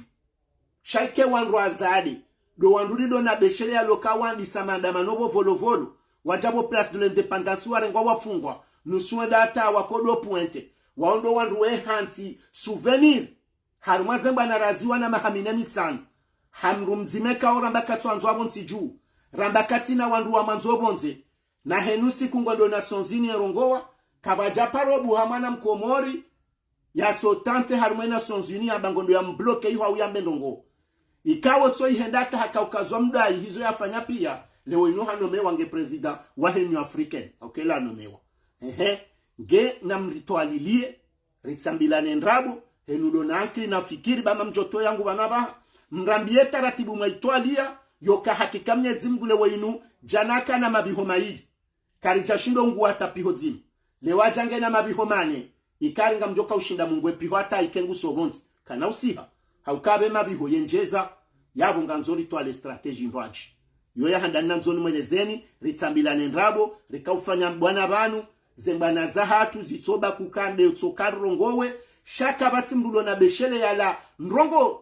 Sha ike wandru wazade, ndo wandru lilo na beshele yalo ka wandisa maandamano pvo Volovolo, wadja pvo Place de l'Indépendance warengwa wafungwa, nusu wenda hata wako ndo Pointe, wao ndo wandru we hantsi souvenir. Harimwa ze mbwana raziwa na maha mine mitsanu. Ha mndru mdzima ikao ramba katsu wandzo apvo ntsi dju. Ramba katsina wandru wamwandzo pvondze. Na henu siku ngwendo Nations Unies yarongowa, kapvadja paro buha mwana mkomori yatso tenter harimwa ye Nations Unies yamba ngwendo ya mbloquer iho au yambe ndrongoo. Ikao tso ihenda hata hakaukazwa mdayi hizo yafanya piya, leo inu hanomewa nge président wahe Union Africaine, au kela hanomewa. Ehe, nge namritwalilie, ritsambilane ndrabo, henu ndo na ankili na fikiri ba mamdjoto yangu pvanu apvaha, mrambiye taratibu mwaitwaliya, yoka hakika Mnyezi Mngu leo inu, djana kana mapviho mayili. Karidja shindo nguwa hata pviho dzima. Leo adja ngena mapviho mane, ikari ngamdjoka ushinda mungwe pviho hata ike nguso pvondze. Kana usiha, hauka pve mapviho yendjeza, yapvo ngandzo ritwale stratégie ndrwadji. Iyo ya handani nandzo nimwelezeni, ritsambilane ndrabo, rikaufanya mbwana pvanu, ze mbwana zahatru zitsoba kuka nde utsoka rirongowe, sha kapvatsi mndru lo na beshele yala ndrongoo.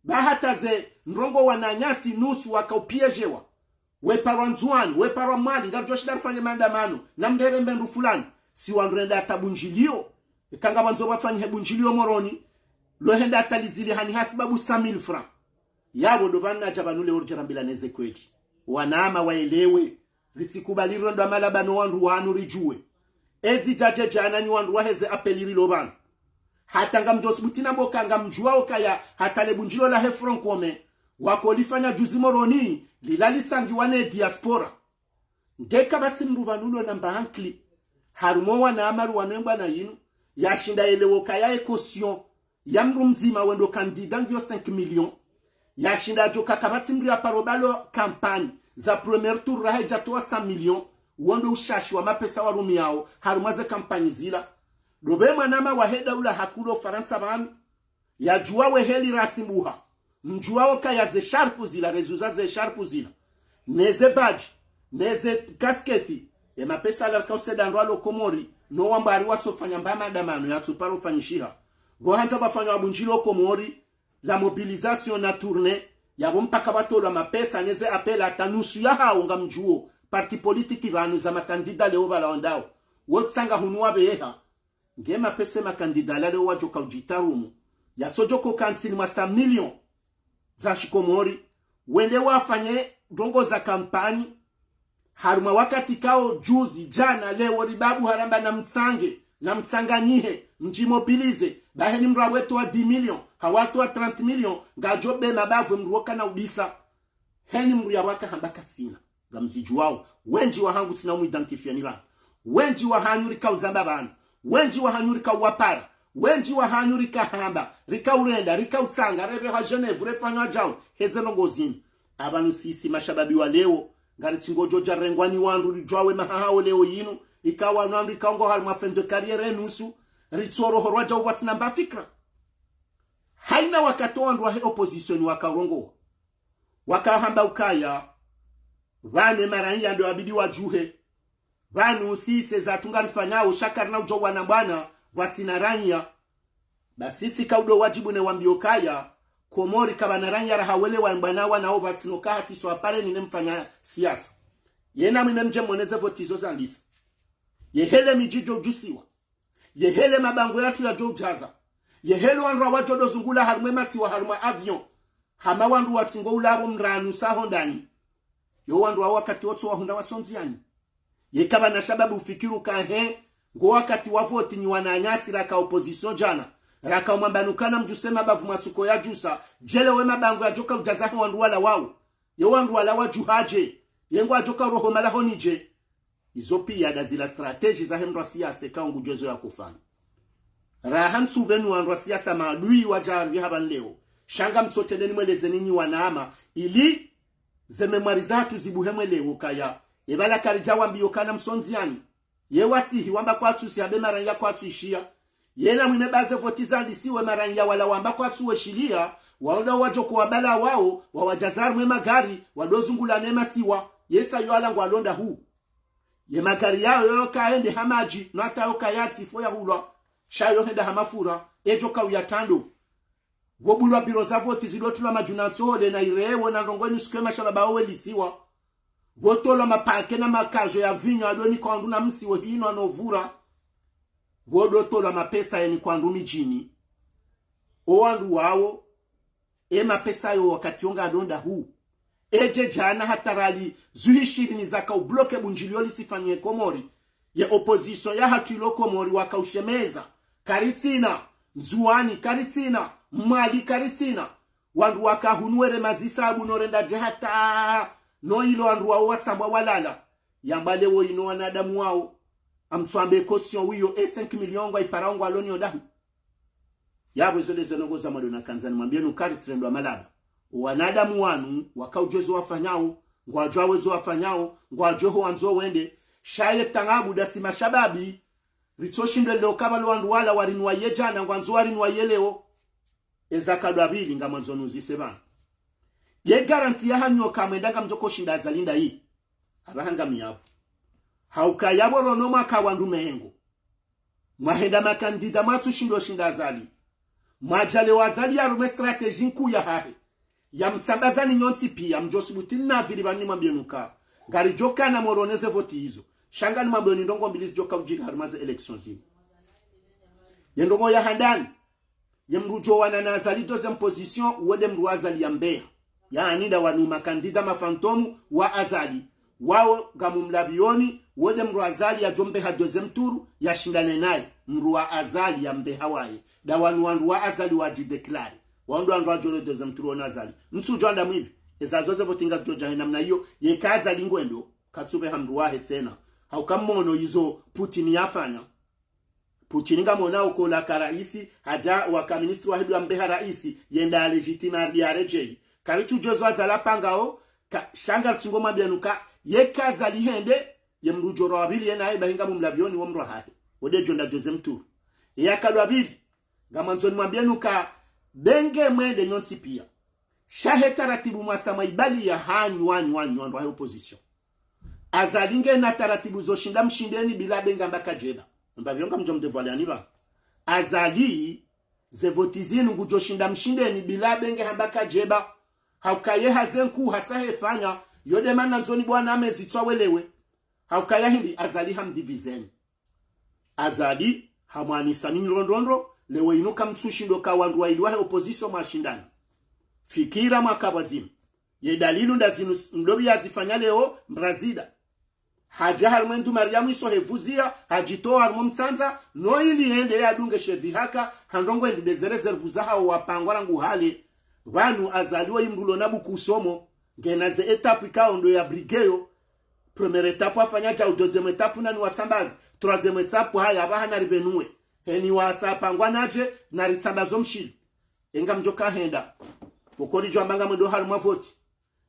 Ba hata ze ndrongoo wananyasi nusu wakaupiyejewa. Weparwa Ndzuwani, weparwa Mwali, ngaridjo shinda rifanye maandamano, na mndru erembe ndru fulani. Si wandru renda hata bundjiliyo. Ika ngapvandzo pvafanyihe bundjiliyo Moroni, lo henda hata lizili hani hasibabu cent mille francs. Yapvo ndo pvanu nadja pvanu leo ridje rambilane ze kweli. Wanama waelewe. Ritsikubali rirendwa malaba no wandru wanu ridjuwe. Ezi djadje djana nyi wandru wahe ze appel rilo pvanu. Hata ngamdjo subuti na mboka ngamdjuwa okaya hata le bundjilo lahe Front Commun wakolifanya juzi Moroni, lila litsangiwa ne diaspora. Nge kapvatsi mndru pvanu lo na mba ankili. Harumwa wanama ri wanu e mbwana yinu, yashinda yelewe okaya e caution ya mndru mdzima wendo candidat ngiyo cinq millions. Yashinda yadjoka kapvatsi mndru ya paro balo campagne za premier tour raha idjatowa cent millions, wo ndo ushashi wa mapesa warumiyao harumwa ze campagne zila. Ndo pve mwanama wahe daula hakuu lo Farantsa pvanu, yadjuwa weheli rasimbuha. Mdjuwa okaya ze sharpu zila, rezuza ze sharpu zila, ne ze badji, ne ze kasketi, ye mapesa yala rikao senda ndro alo Komori, no wamba ari watsofanya mba maandamano yatsoparo fanyishiha. Pvo handza pvafanywa bundjilo Komori, la mobilisation na tournée, yapvo mpaka pvatolwa mapesa ne ze appel hata nusu yahao ngamdjuwo, parti politique pvanu za makandida leo pvala wandao. Wo tsanga hunu wapveha. Nge mapesa e makandida la leo wadjoka udjitarumu, yatsodjoka okantsini mwa cent millions za shikomori, wende wafanye ndrongoo za kampanyi, harumwa wakati kao juzi, djana, leo ribabu haramba na mtsange, na mtsanganyihe, mdjimobilize, ba heni mndru apvo etowa dix millions, hau atowa trente millions, ngadjo be mabavu e mndru woka na udisa. Heni mndru yapvo aka hamba katsina. Ngamzidjuwao. Wendji wahangu tsina umwidentifier ni pvanu. Wendji wahanyu rikao zamba pvanu. Wendji wahanyu rikao wapara. Wendji wahanyu rika hamba. Rikao renda. Rikao tsanga. Rerehwa Genève. Refanywa djau. Heze ndrongoo zinu. Apvanu sisi mashababi wa leo, ngaritsingodjo dja rengwa ni wandru ridjuwa we mahahao leo yinu. Ikawa no wandru ikao ngo harumwa fin de carrière nusu. Ritsorohorwa djau pvwatsina mba fikira. Haina wakati o wandru wahe opposition wakarongowa, wakahamba ukaya pvanu e maraiya ndo yabidi wadjuhe. Pvanu sisi ze zatru ngarifanyao sha karina udjo wana mbwana pvwatsina raiya. Basi tsika udo wadjibu ne wambiyo kaya, Komori kapvana raiya raha wele wa mbwana wanao pvatsina uka hasiso apareni ne mfanya siasa. Yena mwine mdje mwone ze voti izo zandisa. Yehele midji idjo udjusiwa. Yehele mabangwe yatru yadjo udjaza. Yehele wandru wadjo do zungula harumwa e masiwa harumwa avion. Hama wandru watsingo ula apvo mranu sa hondani. Yo wandru wa wakati wotso wahundra wasondziani. Yeka pvana shababu ufikiri uka he, ngo wakati wa voti nyi wananyasi raka opposition djana. Raka umwambanu kana mdjuse mabavu mwatsuko yadjusa, djele we mabangwe yadjoka udjaza he wandru wala wao. Ye wandru wala wadjuhadje, ye ngwadjoka roho malahoni dje. Izo piya nda zila stratégie zahe mndru wa siasa eka ngudjuwa ezo yakofanya. Raha ntsu pvenu wandru wa siasa maadui wadja harumwa hapvanu leo. Sha ngamtsotrende nimwelezeni nyi wanama, ili ze mémoire zahatru zibuhe mwelewe ukaya. Ye pvala karidja wambiyo kana msondziani. Ye wasihi wamba kwatsu siha be maranya kwatsu ishiya. Yena mwine baze voti zandisiwe maranya wala wamba kwatsu weshiya, waonda wadjo ko wapvala wao, wawadjaza harumwa ye magari, wado zungula ne masiwa, yesa yo ala ngwalonda hu. Ye magari yayo yo kaende ha madji, no hata yo kayatsi fo yahulwa, sha yo henda ha mafura, edjo kauya tando. Wo bulwa biro za voti zido tulwa madjuna ntsole na irewo na ndrongoo inu siku ye mashababi wo welisiwa. Wo tolwa mapake na makajo ya vinyo ado nika wandru na msi wo hinwa no vura. Wo do tolwa mapesa yeni kwa wandru midjini. O wandru wawo, e mapesa yo wakati yo ngalonda hu. Edje djana hata rali zuhi shirini zaka ubloke bundjilio litsifanywe Komori. Ye opposition yahatru ilo Komori wakaushemeza. Karitsina, Ndzuwani karitsina, Mwali karitsina. Wandru waka hunu were mazisabu no renda dje hata no ilo wandru wawo watsambwa walala. Yamba lewo inu wanadamu wawo. Amtsuambe caution wiyo e cinq millions ngwa iparao ngwaloniyo dahu. Yapvo izo nde ze ndrongoo za mwado na kandzani mwambiye nu kari tsirendwa malaba. Wanadamu wanu, wakaudjuwa zo wafanyao, ngwadjuwa zo wafanyao, ngwadjuwa ho wandzo wende. Sha ye tangabu dasi mashababi, ritsoshindwe leo kapvalo wandru wala warinwaye djana, ngwandzo warinwaye leo. Eza kadwa pvili ngamwandzo nuzise pvanu. Ye garantie yahanyu kamwenda ngamdjo ko shinda Azali ndayi. Apvaha ngami yapvo. Hauka yapvo rono mwaka wandru mengo. Mwahenda makandida mwatsushindo shinda Azali. Mwadjale wa Azali yarume stratégie nkuu yahahe. Yamtsambazani nyontsi piya, mdjo subuti naviri pvanu nimwambiye nu ka. Ngaridjo kana moroneze voti izo. Sha nganimwambiyo ni ndrongoo mbili zidjo kaudjiri harumwa ze élections zinu. Ye ndrongoo ya handani. Ye mdru udjo wana na Azali deuxième position, wo nde mdru wa Azali ya mbeha. Yaani nda wanu makandida mafantôme wa Azali. Wawo ngamumlapviyoni, wo nde mdru wa Azali yadjo mbeha deuxième tour, yashindane naye. Mdru wa Azali ya mbeha waye. Nda wanu wandru wa Azali wadjidéclaré. Wawo ndo wandru wadjo le deuxième tour wona Azali. Mtsudjo anda mwipvi. Eza zo ze voti ngazidjo dja he namna iyo, yeka Azali ngwendo, katsu pveha mdru wahe tsena. Hauka mwono izo Putin yafanya. Putin ngamwona uko laka raisi, hadja waka ministre wahe ndo yambeha raisi, yende ya légitimer ya redjeyi. Karitsudjuwa zo Azali apangao, ka, sha ngaritsungo mwambiya nu ka, yeka Azali hende, ye mdru udjo rwa wa pvili yena ye bahi ngamumlapviyoni wo mdru wahahe. Wo nde djo enda deuxième tour. Ye ya kadwa pvili, ngamwandzo nimwambiye nu ka, be nge mwende nyontsi piya. Sha he taratibu mwasa mwa ibali yahanyu, wanyu, wanyu, wandru wahe opposition. Azali ngena taratibu zo shinda mshindeni bila be ngamba kadjeba. Mbapvi yo ngamdjo mdévoiler ani pvanu. Azali, ze voti zinu ngudjo shinda mshindeni bila be nge hamba kadjeba. Hauka ye hazi nkuu hasa hefanya, yo nde mana ndzoni bwana amezi tswa welewe. Hauka ya hindri Azali hamdivizeni. Azali, hamwanisa ni ndrongoo ndrongoo, leo inu kamtsushindo ka wandru waili wahe opposition mwashindana. Fikira mwaka pvwadzima. Ye dalilu nda zinu s-, mdopvi yazifanya leo, mrazida. Hadja harumwa e ndu Mariamu iso hevuziya, hadjitowa harumwa mtsandza, no ili yende yadunge she dhihaka, ha ndrongoo endi nde ze réserve zahawo wapangwa rangu hale. Pvanu Azali wo imdru ulo na buku usomo, ngena ze étape ikao ndo ya briguer yo, première étape hafanya djau, deuxième étape nani watsambaza, troisième étape haya apvaha naripvenuwe. Heni wasa pangwa nadje, naritsambazo mshili. Enga mdjo kahenda. Pvoko ridjo amba ngamwendo harumwa voti.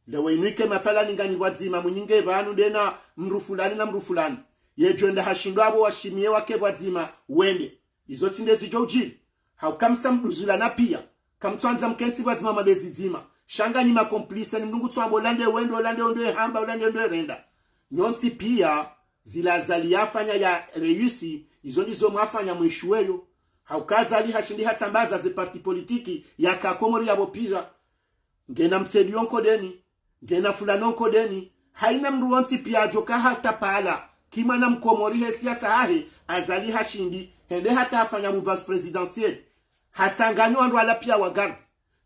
Leo inu ike mathalani nganyi pvwadzima, mwinyinge pvanu ndena mdru fulani na mdru fulani. Yedjo enda hashindo apvo washimiye wake pvwadzima, wende. Izo tsi nde zidjo udjiri. Hauka msa mduzulana piya. Kamtsuandza mkentsi pvwadzima mabezi dzima. Sha nganyi ma complice ni mdru ngutsuamba ola nde wendo, ola nde ondo ehamba, ola nde ondo erenda. Nyontsi piya, zila Azali yafanya ya réussi, izo ndizo mwafanya mwishuweyo. Hauka Azali hashindi hatsambaza ze parti politique, yaka Komori yapvo piya. Ngena Msaidié o nkodeni, ngena fulani o nkodeni, haina mdru wontsi piya adjoka hata pvala, ki mwana mkomori he siasa hahe, Azali hashindi, hende hata hafanya mouvance présidentielle. Hatsanganya wandru wala piya wa garde.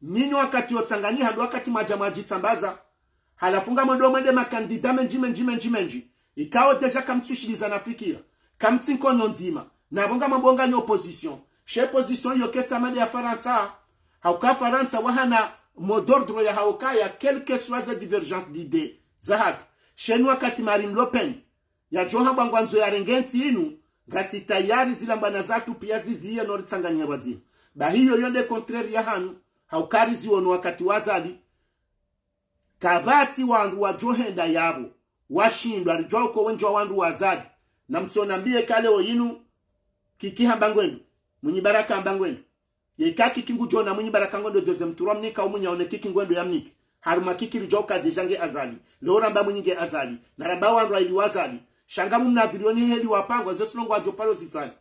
Nyinyi wakati yotsanganyiha ndo wakati mwadja mwadjitsambaza. Halafu ngamwendo mwende makandida mendji, mendji, mendji, mendji. Ikao déjà kamtsushiliza na fikira. Kamtsi nkonyo ndzima. Napvo ngamwambao nganyi opposition. She opposition yo ketsi amade ya Farantsa. Hauka Farantsa wahana mot d'ordre yahawo kaya, quelle que soit ze divergence d'idées zahatru. Shenu wakati Marine Le Pen yadjo hamba ngwandzo yarenge ntsi inu, ngasi tayari zila mbwana zahatru piya ziziye no ritsanganye pvwadzima. Bahi iyo yo nde contraire yahanyu. Hauka riziono wakati wa Azali, kapvatsi wandru wadjo henda yapvo, washindwa, ridjuwa uka wendji wa wandru wa Azali. Na mtsonambiye kale oyinu, Kiki hamba ngwendo, Mwinyi Baraka hamba ngwendo. Yeka Kiki ngudjo ona Mwinyi Baraka ngwendo deuxième tour wamnika, Mwinyi yaone Kiki ngwendo yamnike. Harumwa Kiki ridjuwa uka déjà nge Azali. Leo ramba Mwinyi nge Azali. Na ramba wandru waili wa Azali. Sha ngamumnadhiriyo ni heli wapangwa, zo tsi ndrongoo wadjo paro zifanya.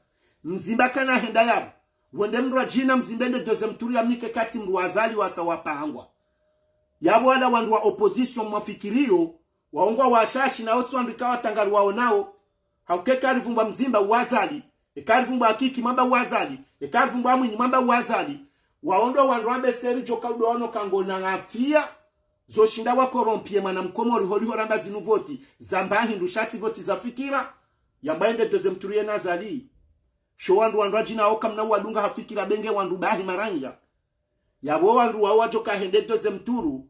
Mzimba kana henda yapvo, wende mndru wa djina Mzimba ende deuxième tour yamnike katsi mndru wa Azali wasa wapangwa. Yapvo wala wandru wa opposition mwafikiriyo, waongwa washashi na otsi wandru ikao watangari waonao. Hauka eka rivumbwa Mzimba uwa Azali, eka rivumbwa Kiki mwamba uwa Azali, eka rivumbwa Mwinyi mwamba uwa Azali. Waondo wandru wambe seri djoka udo waono ka ngona afia zo shinda wa corrompre mwana mkomori holiho ramba zinu voti zamba hindru sha tsi voti za fikira. Yamba ende deuxième tour yena Azali. Sho wandru wandru wa djina oka mna wadunga ha fikira be nge wandru bahi maranya. Yapvo wandru wao wadjoka hende deuxième tour.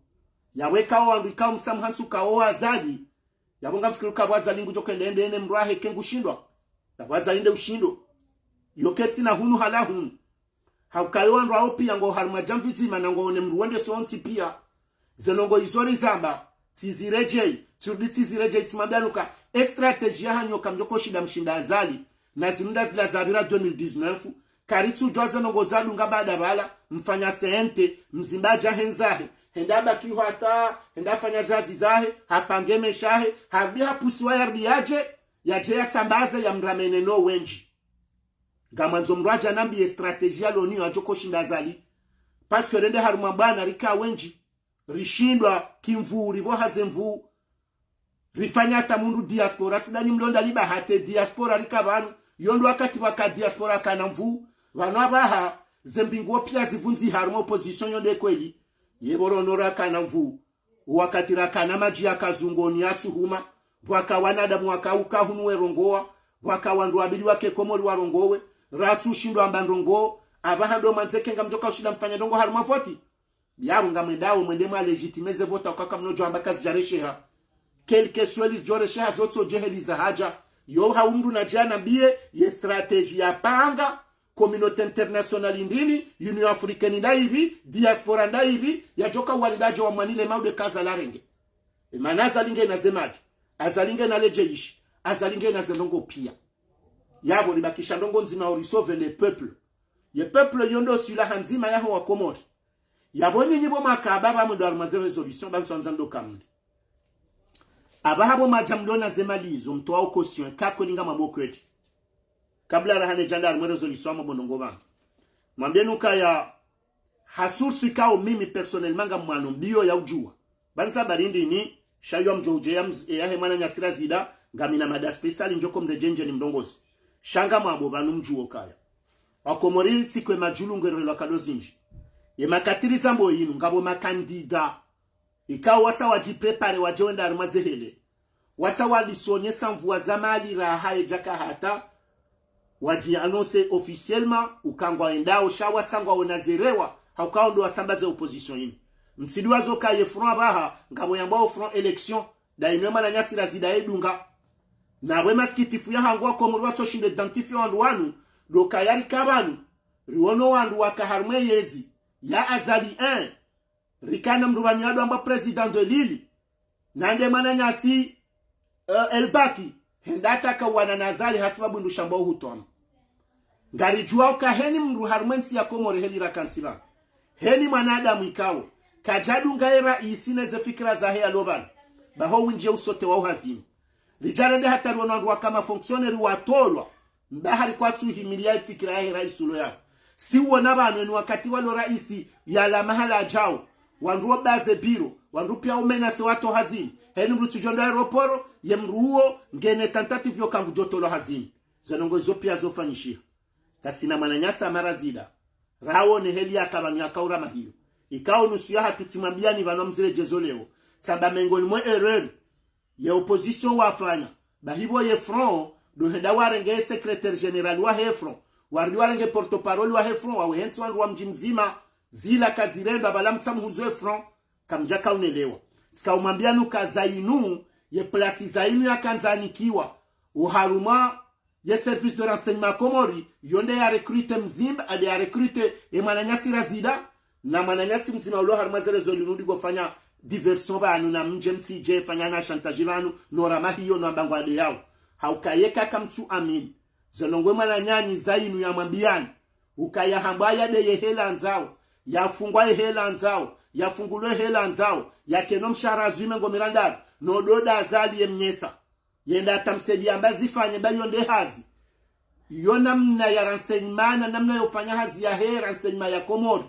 Yapvo eka wandru ikao msamhantsu ka o Azali. Yapvo ngamfikiri uka pvo Azali ngudjo kende ende ene mndru wahe ke ngushindwa. Yapvo Azali nde ushindo. Yo ketsi na hunu hala hunu. Hauka yo wandru wao piya ngo harumwa djamvi dzima na ngo one mndru wende sontsi piya. Ze ndrongoo izo rizamba, tsiziredjeyi, tsirudi tsiziredjeyi, tsimwambiani uka e stratégie yahanyu ka mdjoko shinda mshinda Azali, na zinu nda zila zapvira deux mille dix-neuf, karitsudjuwa ze ndrongoo zadunga baada pvala, mfanya C N T, Mzimba adja hendza he, henda abaki ho hata, henda afanya ze hazi zahe, hapange maesha yahe, harudi hapusiwa yarudi yadje, yadje yatsambaze yamramene no wendji. Ngamwandzo mndru adje anambiye stratégie yalo nayo yadjoko shinda Azali. Parce que rende harumwa bwana rika wendji. Rishindwa kimvuu, ripvoha ze mvuu. Rifanya hata mundru diaspora, tsi ndanyi mlonda liba hata diaspora rika pvanu. Yo ndo wakati pvwaka diaspora kana mvuu. Pvanu apvaha, ze mbingu piya zivundzi harumwa opposition yo nde kweli. Ye pvo rono rakana mvuu. Wakati rakana madji ya kazungoni yatsuhuma, pvwaka wanadamu waka uka hunu werongowa, pvwaka wandru wabili wake Komori warongowe, ratsushindwa amba ndrongoo, apvaha ndo mwandzo eka ngamdjoka ushinda mfanya ndrongoo harumwa voti. Yapvo ngamwendao mwende mwa légitimer ze voti uka ka mnodjo amba kazidjaresheha. Quel que soit lizidjoresheha zo tso djeheli za hadja. Yo hau mndru nadje anambiye, ye stratégie yapanga, communauté internationale ndini, Union africaine nda ipvi, diaspora nda ipvi, yadjoka uwalidadje wamwanile maude kaza la renge. E mana Azali ngena ze mali, Azali ngena le djeshi, Azali ngena ze ndrongoo piya. Yapvo ribakisha ndrongoo ndzima uri sauver le peuple. Ye peuple yo ndo silaha ndzima yaho wa Komori. Yapvo nyinyi pvo mwaka apvaha pvamwe ndo harumwa ze résolution, ba ntswandza ndo kamli. Apvaha pvo mwadja mliona ze mali izo, mtowa o caution, ka kweli ngamwambo kweli. Kabla rahane djanda harumwa résolution amwambo ndrongoo pvanu. Mwambieni ukaya ha source ikao mimi personnellement ngamwano mbiyo ya udjuwa. Ba nisa habari ndini, sha yo mdjo udje ya mz-, yahe mwananyasi Razida, ngamina mada spécial ndjoko mredjenje ni mrongozi. Sha ngamwambo pvanu mdjuwe ukaya. Wakomori ritsikwe madjulu ngerelwa kado zindji. Ye makatiri zambo yinu, ngapvo makandida. Ikao wasa wadjipréparer wadje wenda harumwa ze hele. Wasa walisonyesa mvua za mali raha yedjaka hata wadji annoncer officiellement uka ngwendao, sha wasa ngwaona zerewa, haukao ndo watsambaze opposition yinu. Mtsidjuwa zo ka ye front apvaha, ngapvo yambwao front élection, nda yinu ye mwananyasi Razida yedunga. Na pvwe masikitifu yahangu Wakomori watsoshinde identifier wandru wanu, ndo ka yarika pvanu, riono wandru waka harumwa yezi ya Azali un, rikana mndru pvanu yadjo amba président de l'île, na nde mwananyasi, eh, Elbaki, henda ataka uwana na Azali hasibabu ndru shambwa uhutwama. Ngaridjuwa uka heni mndru harumwa entsi ya Komori heli rakantsi pvanu. Heni mwanadamu ikao kadjadunga ye raisi ne ze fikira zahe yalo pvanu. Baho windji ye usote wa uhazini. Ridjarende hata riono wandru waka ma fonctionnaire watolwa. Mba hari kwatsuhimilia ye fikira yahe raisi ulo yao. Si uona pvanu eni wakati walo raisi yala mahala yadjao, wandru wo baze biro, wandru piya umenase watolwa hazini. Heni mndru tsidjo ndo aéroport, ye mndru uwo ngena tentative yoka ngudjo tolwa hazini. Ze ndrongoo izo piya zofanyishiha. Kasina mwananyasi Razida. Raone heli yaka pvanu yaka urama hiyo. Ikao nusu yahatru tsimwambiani pvanu mziredjezo leo. Tsamba mengoni mwe erreur ye opposition wafanya. Bahi pvo ye front, ndo henda warenge ye secrétaire général wahe front, warudi warenge porte-parole wahe front, wawe hentsi wandru wa mdji mdzima, zila kazirendwa, pvala msa muhuzo ye front, kamdjaka unelewa. Tsika umwambiani uka za yinu, ye place za yinu yakandza anikiwa, oharumwa ye service de renseignement Komori, yo nde ya recruter Mzimba, ade ya recruter ye mwananyasi Razida, Na mwananyasi mdzima ulo harumwa ze réseaux zinu ndo ngofanya diversion pvanu, na mdje mtsidje fanya na chantage pvanu, no ramahiyo no amba ngwade yawo. Hauka yeka kamtsu amini ze ndrongoo mwananyanyi zinu yamwambiyani, ukaya hambwa yade ye hela ndzao, yafungwa ye hela ndzao, yafungulwe hela ndzao, yakeno mshahara zwi mengo mirandaru, no doda Azali ye mnyesa. Yenda hata msedi amba zifanye ba yo nde hazi. Yo namna ya renseignement, na namna yo fanya hazi yahe renseignement ya Komori.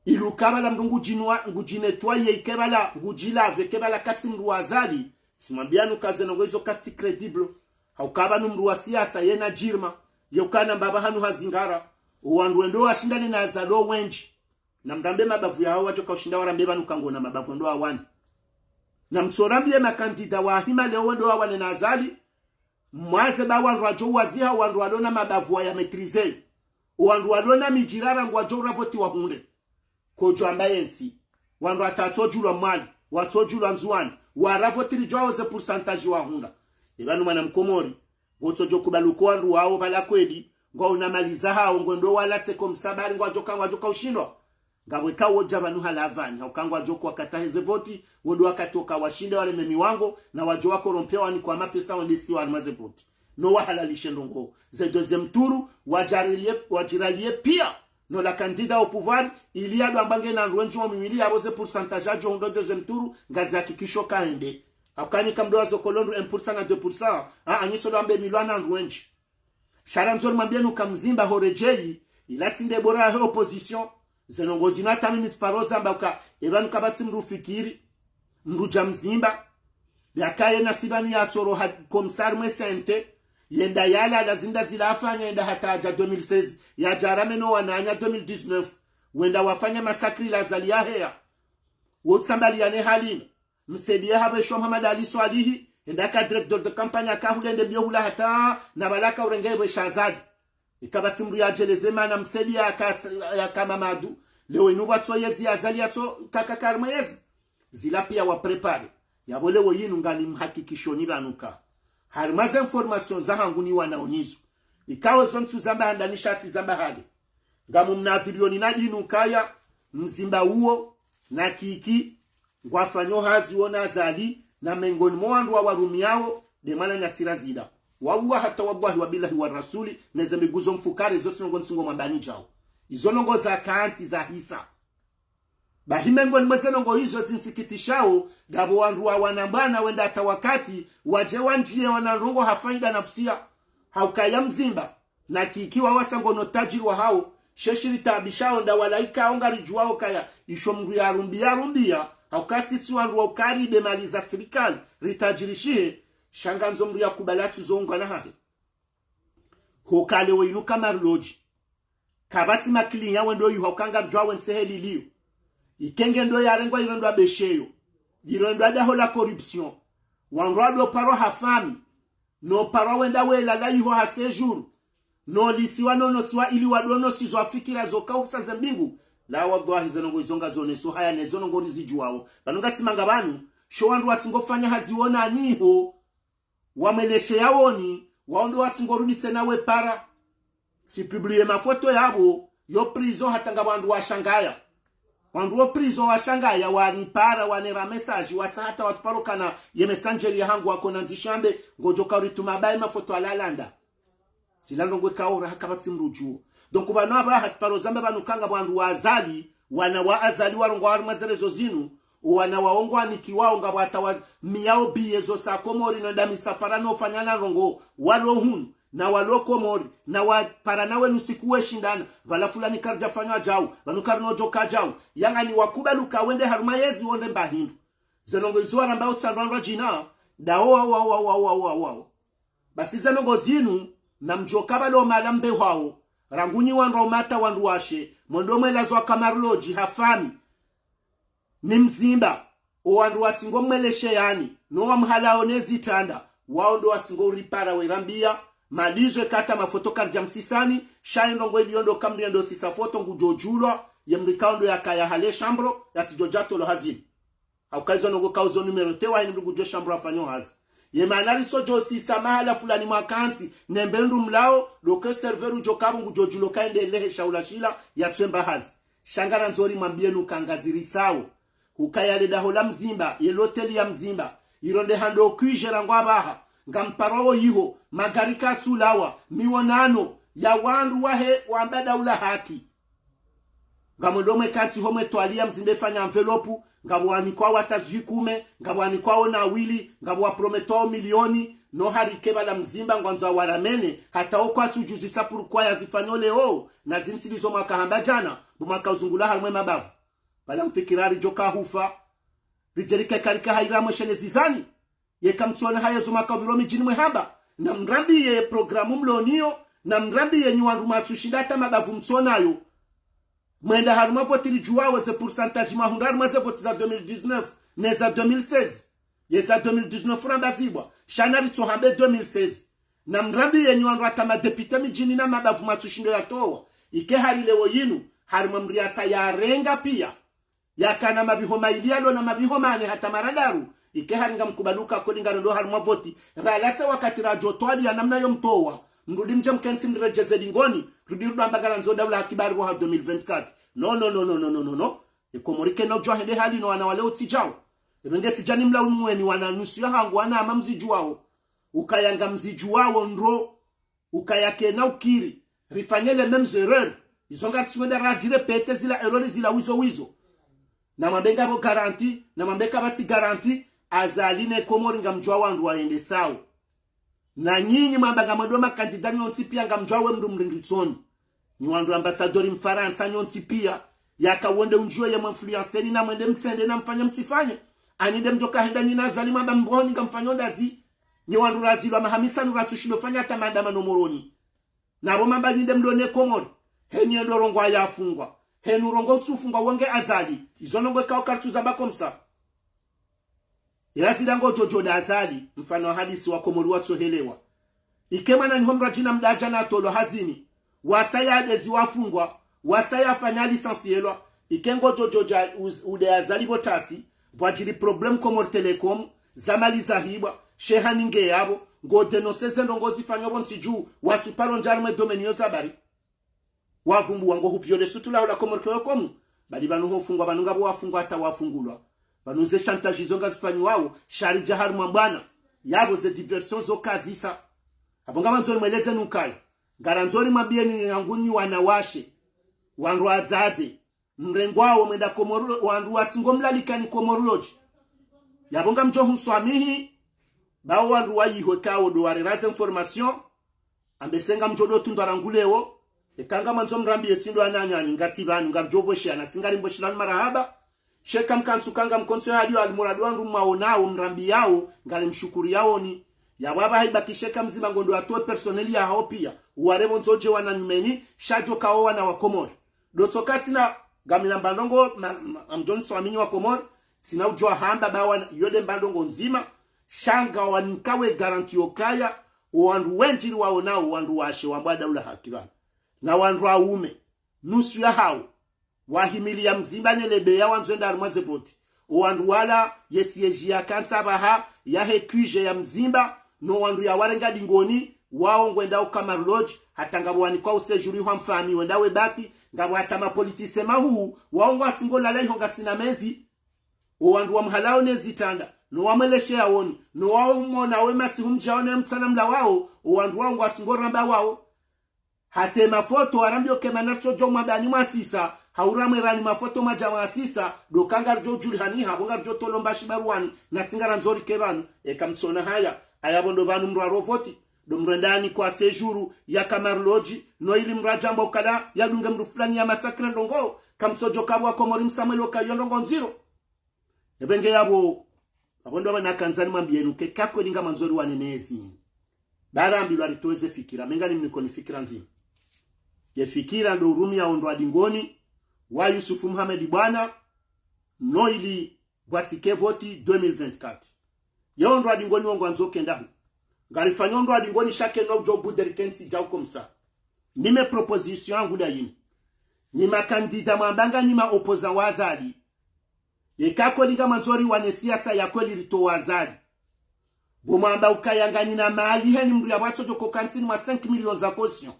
Ili ukaya pvala mndru ngudjinwa, ngudjinettoyer, ike pvala ngudjilave, ike pvala katsi mndru wa Azali. Tsimwambiyani uka ze ndrongoo izo katsi crédible. Hauka pvanu mndru wa siasa yena djirma, ye ukana mbapvi hanu hazingara. O wandru wendo washindane na Azali o wendji. Na mrambe mabavu yawo wadjo kaushinda warambe pvanu ka ngwona mabavu wendo wawane. Na mtsorambiye makandida wa hima leo wendo wawane na Azali, mwaze ba wandru wadjo waziha wandru walo na mabavu waya maîtriser. Wandru walo na midjirara ngwadjo uravoti wahundre. Kodjo amba yentsi. Wandru hata watsodjulwa Mwali, watsodjulwa Ndzuwani, waravoti ridjuwa wo ze pourcentage wahundra. Ipvanu mwana mkomori, ngotsodjo kubali uka wandru wawo pvala kweli, ngwauna mali zahawo, ngwendo walatse ko msabari ngwadjo ka, ngwadjo kaushindwa. Ngapvo eka wodja pvanu halavani, hauka ngwadjo ka wakati wahe ze voti, wo ndo wakati uka washinde wareme miwango, na wadjo wakorompewa wanikwa mapesa wandesiwa harumwa ze voti. No wahalalishe ndrongoo. Ze deuxième tour, wadjiraliye, wadjiraliye piya. No la candidat au pouvoir, ili yado amba ngena wandru wendji wa miwili yapvo ze pourcentage yadjo hundra deuxième tour, ngazi hakikisho kahende. Hauka nyi kamdo wazo kolondru un pour cent na deux pour cent, a, anyiso do ambe milwa na wandru wendji. Sha ra ndzo rimwambiyeni uka Mzimba horedjeyi, ila tsi nde bora yahe opposition. Ze ndrongoo zinu hata mimi tsiparo zamba uka, epvanu kapvatsi mndru fikiri, mndru dja Mzimba. Yakaye na sipvanu yatsoro ha komisari mwe sente, yenda yala, lazima zila afanya, yenda hata yadja deux mille seize, yadja rame no wananya deux mille dix-neuf, wenda wafanya massacre la Azali yaheya. Wo tsambaliya ne hali inu. Msaidiye hapveshwa Mohamed Ali Soilihi, enda ka directeur de campagne aka hule nde mbiyo hula hata, na pvala ka urenge epvesha Azali. Ika pvatsi mndru yadjeleze mana msaidiye yaka, yaka Mamadu. Leo inu pvwatso yezi Azali yatso kaka karimwa yezi. Zila piya wa préparer. Yapvo leo yinu ngani mhakikishoni pvanu ka, harimwa ze information zahangu niwanawo nizo, ikao zo ntsu zamba handani sha tsi zamba hale, ngamu mna avion na dinu kaya Mzimba uwo, na Kiki, ngwafanyo hazi wo na Azali, na mengoni mwa wandru wawarumiyawo nde mwananyasi Razida. Wallahi hata wallahi wa billahi wa rasuli, ne ze miguzo mfukare, zo tsi ndrongoo ntsi ngomwambani djawo. Izo ndrongoo za kantsi zahisa. Bahi mengoni mwa ze ndrongoo izo zintsikitishawo, ndapvo wandru wawana mbwana wenda hata wakati wadje wandjiye wana ndrongoo ha faida nafsiya. Haukaya Mzimba na Kiki wawasa ngo no tajiri wahawo, she shiritaabishawo nda wala ikao ngaridjuwawo kaya isho mndru yarumbiya rumbiya, hauka si tsi wandru wa ukaribe mali za sirikali, ritajirishihe, sha ngandzo mndru yakubali atsuzo ungana hahe. Hukaya leo inu ka Marlodji, kapvatsi makiliya wendo yuha uka ngaridjuwa wentsi heli liyo. Ikenge ndo yarengwa irendwa besheyo, irendwa daho la corruption. Wandru wado parwa ha fami, no parwa wenda welala iho ha séjour, no lisiwa no nosiwa ili wado nosizwa fikira zo kausa ze mbingu. La wallahi ze ndrongoo izo ngazoneso haya ne zo ndrongoo rizidjuwawo. Pvanu ngasimanga pvanu, sho wandru watsi ngofanya hazi wona niho wamweleshe yawoni, wao ndo watsi ngorudi tsena wepara. Tsi publier mafoto yapvo, yo prison hata ngapvo wandru washangaya. Wandru wo prison washangaya, wanipara, wanera message, watsaha hata watsuparo kana ye messenger yahangu wako nandzisha ambe, ngodjo ka urituma baye mafoto alalanda. Zila ndrongoo ikao raha kapvatsi mndru djuwo. Donc pvanu apvaha tsiparo zamba pvanu ka ngapvo wandru wa Azali, wana wa Azali warongowa harimwa ze réseaux zinu, o wana wawo ngwanikiwawo ngapvo hata wamiyawo biye zo sa Komori no nda misafara no fanya na ndrongoo, walo hunu, na walo Komori, na wapara na wenu siku weshindana, pvala fulani karidja fanywa djau, pvanu karino djoka djau, yangani wakubali uka wende harimwa yezi wonde mba hindru. Ze ndrongoo izo waramba utsandwa ndwa djina, dawo wawo, wawo, wawo, wawo, wawo. Basi ze ndrongoo zinu, namdjuwe uka pvalo mahala mbehwawo, rangu nyi wandru waume hata wandru washe, mwendo mwelazwa ka Marlodji ha fami, ni Mzimba, o wandru watsi ngomwelesheyani, no wamhalawo ne zitranda, wao ndo watsi ngouripara werambiya, malizwe kata mafoto karidja msisani, sha ye ndrongoo iliyo ndo kamriya ndo sisa foto ngudjo djulwa, ye mdru ikao ndo yakaya hale chambre, yatsidjo djatolo hazini. Hauka izo ndrongoo kauzo numéroté wa hindru ngudjo chambre afanyo hazi. Ye mana ritsodjo sisa mahala fulani mwakantsi, nembe ndru mlawo, ndo ke serveur udjo kapvo ngudjo djulo ka ende lehe shaula shila, yatswemba hazi. Sha ngarandzo rimwambiyeni uka ngazirisao. Ukaya le daho la Mzimba, ye loteli ya Mzimba, ironde hando kwizera ngwapvaha, ngamparwawo yiho, magari katsulawa, miwonano ya wandru wahe wamba daula haki. Ngamwendo mwekantsi ho mwetwali ya Mzimba efanya enveloppe, ngapvo wanikwao hata zihwi kume, ngapvo wanikwao na wili, ngapvo waprometwao milioni, no hari kepvala Mzimba ngwandzo waramene, hata wo kwatsu djuzisa pourquoi yazifanya leo, na zintsi lizo mwaka hamba djana, bo mwaka uzungula harimwe mabavu. Pvala mfikira ridjoka hufa, ridjerike karika haira mweshene zizani. Yeka mtsona haya zo makabiro midjini mwehamba. Na mrambiye programu mloniyo, na mrambiye nyi wandru mwatsushinda hata mabavu mtsonayo. Mwenda harumwa voti ridjuwawo ze pourcentage mwahundra harumwa ze voti za deux mille dix-neuf, ne za deux mille seize. Ye za deux mille dix-neuf ramba zibwa, sha na ritsohambe deux mille seize. Na mrambiye nyi wandru hata madepite midjini na mabavu mwatsushindo yatowa. Ike hari leo yinu, harimwa mriasa yarenga piya. Yakana mabiho mayili yalo na mabiho mane hata mararu. Ike hari ngamkubaluka kweli ngarendo harumwa voti. Ralatse wakati radjo twali ya namna yo mtowa. Mrudi mdje mkentsi mniredjeze dingoni. Rudi rudu amba ngarandzo daula haki bari bo ha deux mille vingt-quatre. No, no, no, no, no, no, no, no. E Komori kena udjwa hende hali no wana wale utsidjao. Ebe nge tsidjani mla umweni wana nusu ya hangu wana ama mzidjuwawo. Ukaya ngamzidjuwawo ndro. Ukaya kena ukiri. Rifanye les mêmes erreurs. Izo ngaritsingwenda radjire pete zila erreurs zila wizo wizo. Na mwambe ngapvo garanti, na mwambe kapvatsi garanti, Azali ne Komori ngamdjuwa wandru wayendesao. Na nyinyi mwamba ngamwendo makandida nyontsi piya ngamdjuwa we mndru mrinditsoni. Nyi wandru ambassadeur Mfarantsa nyontsi piya, yaka wonde undjuwe ye mwinfluenceni na mwende mtsende na mfanye mtsifanye. Anyi nde mdjoka henda nyi na Azali mwamba mboni ngamfanyo ndazi. Nyi wandru razilwa maha mitsanu ratsushindo fanya hata maandamano Moroni. Na bo mamba nyi nde mlone Komori. Heni endo rongowa yafungwa. Heni urongowa utsufungwa wonge Azali. Izo ndrongoo ikao karitsuzamba komsa. Ila zila ngodjo djo da Azali, mfano wa hadisi wa Komori watsohelewa. Ike mwana ni ho mradjina mdadja na tolo hazini. Wasaya adezi wafungwa, wasaya afanya licencielwa. Ike ngodjo djo dja uz-, ude Azali bo tasi, bwadjiri problème Comores Telecom, za mali zahibwa, sheha ninge yapvo, ngo dénoncer ze ndrongoo zifanywa pvo ntsi dju, watsuparo ndjari mwe domaine yo za bari. Wavumbuwa ngo hupviole sutu laho la Comores Telecom. Bali pvanu ho fungwa, pvanu ngapvo wafungwa hata wafungulwa. Pvanu ze chantage zo ngazifanyiwawo, sha ridja harimwa mbwana. Yapvo ze diversion zo kazisa. Apvo ngamandzo nimweleze nukaya. Ngarandzo rimwambiyeni nyangu nyi wanawashe. Wandru wadzadze. Mrengwawo mwenda Comores Lo-, wandru watsingo mlalikani Comores Lodge. Yapvo ngamdjo hunswamihi. Bawo wandru wayihwe kawo ndo wareraze information. Ambe se ngamdjo do tundwa rangu leo, eka ngamwandzo mrambiye si ndo wananyanyu, ngasi pvanu, ngaridjo pvwesheana, si ngarimbweshelani marahaba. Sheka mkantsuka ngamkontso yaliyo almuradi wandru mwaonawo, mrambiyawo, ngarimshukuriyawoni. Yapvo apvaha ibaki sheka Mzimba ngondo atowe personnel yahawo piya, uware pvondzo dje wana nyumeni, sha djo kawo wana wa Komori. Dotso katsina, ngamina mbandrongoo, ma, ma, amdjo niswamihi wa Komori, tsina udjo hamba ba wana, yo nde mbandrongoo ndzima, sha ngawanikawo e garanti yokaya, o wandru wendji riwaonao, o wandru washe wambwa daula haki pvanu. Na wandru waume, nusu yahawo, wahimiliya Mzimba ne lebeya wandzo wenda harimwa ze voti. O wandru wala, ye siège yakantsi apvaha, yahe Q G ya Mzimba, no wandru yawarenga dingoni, wawo ngwenda o Comores Lodge, hata ngapvo wanikwa o séjour ihwa mfami, wenda we baki, ngapvo hata ma politiciens mahuu, wawo ngwatsingo lala iho ngasina mezi. O wandru wamhalawo ne zitranda, no wamwelesheyawoni, no wawo mwona we masihu mdjawo ne mtsana mlawawo, o wandru wawo ngwatsingo ramba wawo. Hata e mafoto, warambiyo ke mana tso djo mwabani mwasisa, hauramwe rani mafoto mwadja mwasisa, ndo ka ngaridjo udjulihaniha, pvo ngaridjo tolomba shibaruwani, na si ngarandzo rike pvanu, eka mtsona haya, aya pvo ndo pvanu mrwaro voti, ndo mrendani kwa séjour ya Comores Lodge, no ili mradjamba ukala, yadunge mndru fulani ya massacre ndrongoo, kamtsodjo kapvwa Komori msamwelo kayo ndrongoo ndziro. Epvenge yapvo, apvo ndo apvo nakandza nimwambiyeni uke ka kweli ngamwandzo riwane nezi. Barambilwa ritowe ze fikira, menga nimnikoni fikira ndzima. Ye fikira ndo urumiya ondro wa dingoni, wa Yusuf Muhammad Bwana, no ili bwatsike voti deux mille vingt-quatre. Ye ondro wa dingoni wo ngwandzo kenda hu. Ngarifanya ondro wa dingoni sha kena udjo bude rikentsi djau komsa. Nime proposition yangu nda yini. Nyi makandida mwamba nga nyi ma opposants wa Azali. Yeka kweli ngamwandzo riwane siasa ya kweli ritowe Azali. Bo mwamba ukaya nganyina mali heni mndru yapvo atsodjo koka ntsini mwa cinq millions za caution.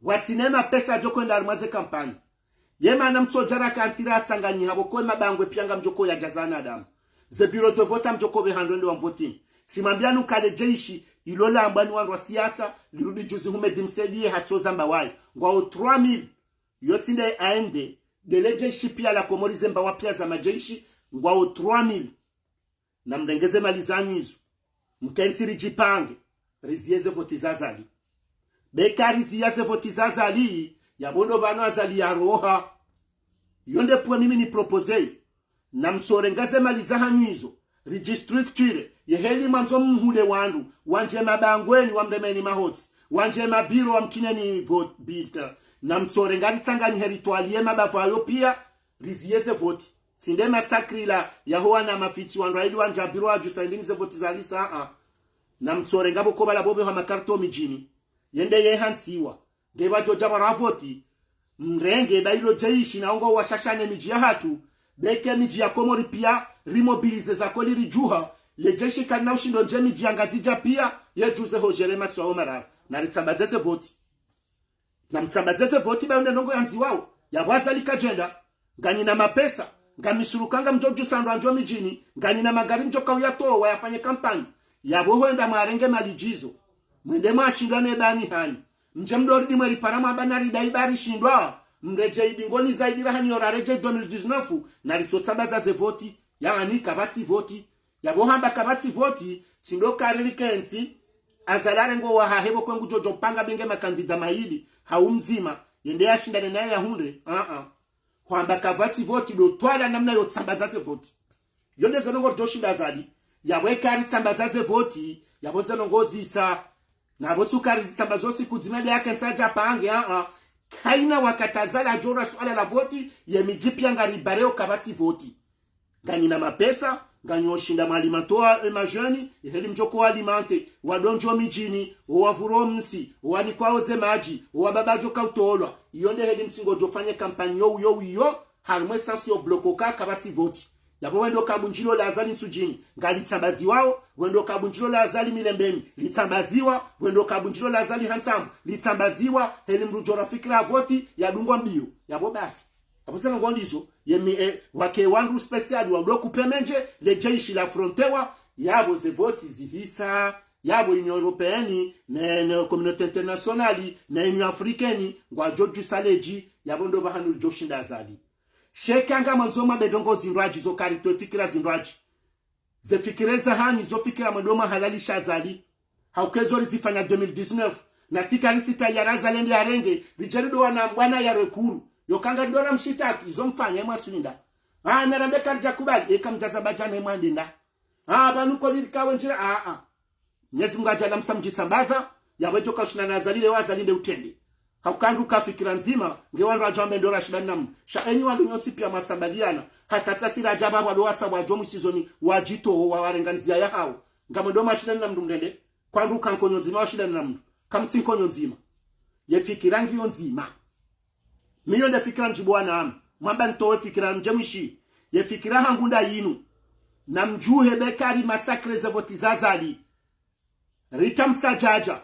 Watsina mapesa yadjo hwenda harimwa ze campagne. Ye mana mtsodja raka ntsira atsanganyiha pvoko ye mabangwe piya ngamdjoko yadjaza wanadamu. Ze bureau de vote ngamdjoko pvehandru wende wamvotini. Tsimwambia nuka le jeshi, ilo lambwa ni wandru wa siasa, lirudi juzi Houmed Msaidié hatsoza mbawayi. Ngwawo trois mille. Yo tsi nde aende, nde le jeshi piya la Komori ze mbawa piya za majeshi, ngwawo trois mille. Namrenge ze mali zanyu izo. Mkentsi ridjipange, riziye ze voti za Azali. Beka riziya ze voti za Azali, yapvo ndo pvanu Azali yaroha. Yo nde point mimi ni proposer. Namtsorenga ze mali zahanyu izo, ridjistructure, ye heli mwandzo mhule wandru, wandje mabangweni wamremeni mahotsi, wandje mabiro wamtrineni vote bulletin. Namtsorenga ritsanganyihe ritwaliye mabavu ayo piya, riziye ze voti. Tsi nde massacre la, yahowa na mafitsi wandru wayili wandja biro wadjusa indini ze voti za lisa, a. Namtsorenga pvoko pvala pvo pvehwa makarto midjini. Yende yehantsiwa. Nge pvadjodja pvara voti. Mrenge ba ilo jeshi na ongo washashane midji yahatru. Beke midji ya Komori piya, rimobilize za koli ridjuha. Le jeshi kalina ushindo ndje midji ya Ngazidja piya, yedjuze ho gérer maswawo marara. Naritsambaze ze voti. Namtsambaze ze voti ba yo nde ndrongo yandziwawo. Yapvo Azali kadjenda. Nganyina mapesa. Ngami suruka ngamdjo djusa wandru wandjo midjini. Nganyina magari mdjoka uyatowa yafanye kampanyi. Yapvo hwenda mwarenge mali djizo. Mwende mwashindwa ne bani hanyu. Mdje mdoridi mweripara mwamba naridai ba rishindwa. Mredjei dingoni zaidi rahanyu yo raredjei deux mille dix-neuf. Naritsotsambaza ze voti. Yaani kapvatsi voti. Yapvo hamba kapvatsi voti, tsi ndo kari rikentsi, Azali arenge owahahe pvoko ngudjo djo panga binge makandida mayili, hau mdzima, yende yashindane naye yahundre, a-a. Hwamba kapvatsi voti, ndo twala namna yo tsambaza ze voti. Yo nde ze ndrongo ridjo shinda Azali, yapvo eka ritsambaza ze voti, yapvo ze ndrongo zisa, napvo tsi uka rizitsambaza zo siku dzima nde yakentsi adja pange, a-a. Kayina wakati Azali adjo ra suala la voti, ye midji piya ngaribareo kapvatsi voti. Nganyina mapesa, nganyo shinda mwalimante wa, e, majeunes, iheli mdjoko walimante, wadondjo midjini, owavuro msi, owanikwao ze madji, owababa djoka utolwa. Iyo nde heli mtsingo djofanye kampanyi yo, yo, yo, harimwe sansi yo blokoka kapvatsi voti. Yapvo wendo kabundjilo la Azali Ntsudjini, ngalitsambaziwao, wendo kabundjilo la Azali Milembeni, litsambaziwa, wendo kabundjilo la Azali Hantsambu, litsambaziwa, heli mdru djora fikira voti, yadungwa mbiyo. Yapvo basi. Apvo ze ndrongo ndizo, ye mi, e, wake wandru spécial wa ndo kupvemenje, le jeshi la frontewa, yapvo ze voti zihisa, yapvo Union Européenne, ne, ne Communauté Internationale, ne Union Africaine, ngwadjo djusa ledji, yapvo ndo pvahanu ridjo shinda Azali. Sheka ngamwandzo mwambe ndrongo zindrwadji zo karitwe fikira zindrwadji. Ze fikira zahanyu, zo fikira mwendo mwahalalisha Azali. Hauka ezo rizifanya deux mille dix-neuf. Na si karitsi tayari Azali ende yarenge, ridje rido wana mbwana ya recours. Yo kanga ndo ramshitaki, izo mfanya emwaswinda. A, narambe karidja kubali, eka mdjaza badjana emwandinda. A, pvanu koli rikawe ndjira, a, a. Mnyezi Mungu adjaanlia msa mdjitsambaza, yapvo edjo kaushina na Azali le wa Azali nde utrende. Hauka ndru ka fikira ndzima, nge wandru wadjo wambe ndo rashindana na mndru. Sha enyi wandru nyontsi piya mwatsambaliana. Hata tsi siri adja pvapvo ndo wasa wadjo mwisizoni, wadjitowo wawarenga ndziya yahawo. Ngamwendo mwashindana na mndru mrende. Kwa ndru ka nkonyo ndzima washindana na mndru. Kamtsi nkonyo ndzima. Ye fikira ngiyo ndzima. Mi yo nde fikira ndjibu wananyahangu. Mwamba ntowe fikira ndje mwishi. Ye fikira hangu nda yinu. Namdjuhe beka rimassacre ze voti za Azali. Rita msadjadja.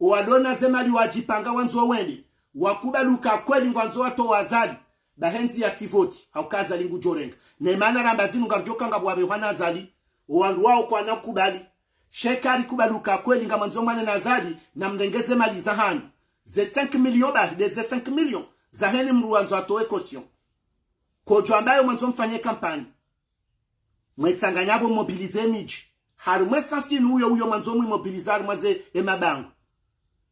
Owalona ze mali wadjipanga wandzo wende, wakubali uka kweli ngwandzo watowa Azali, bahendzi yatsi voti, hauka Azali ngudjorenga. Ne mana ramba zinu ngaridjo kanga pvwapvehwa na Azali, owandru wawo kwana kubali. Sheka rikubali uka kweli ngamwandzo mwane na Azali, namrenge ze mali zahanyu. Ze cinq millions bahi, nde ze cinq millions, zaheni mndru wandzo atowe caution. Kodjo amba yo mwandzo mfanye kampanyi. Mwetsanganya pvo mobilize emidji. Harimwe sansi inu uyo uyo mwandzo mwimobilize harimwa ze emabangwe.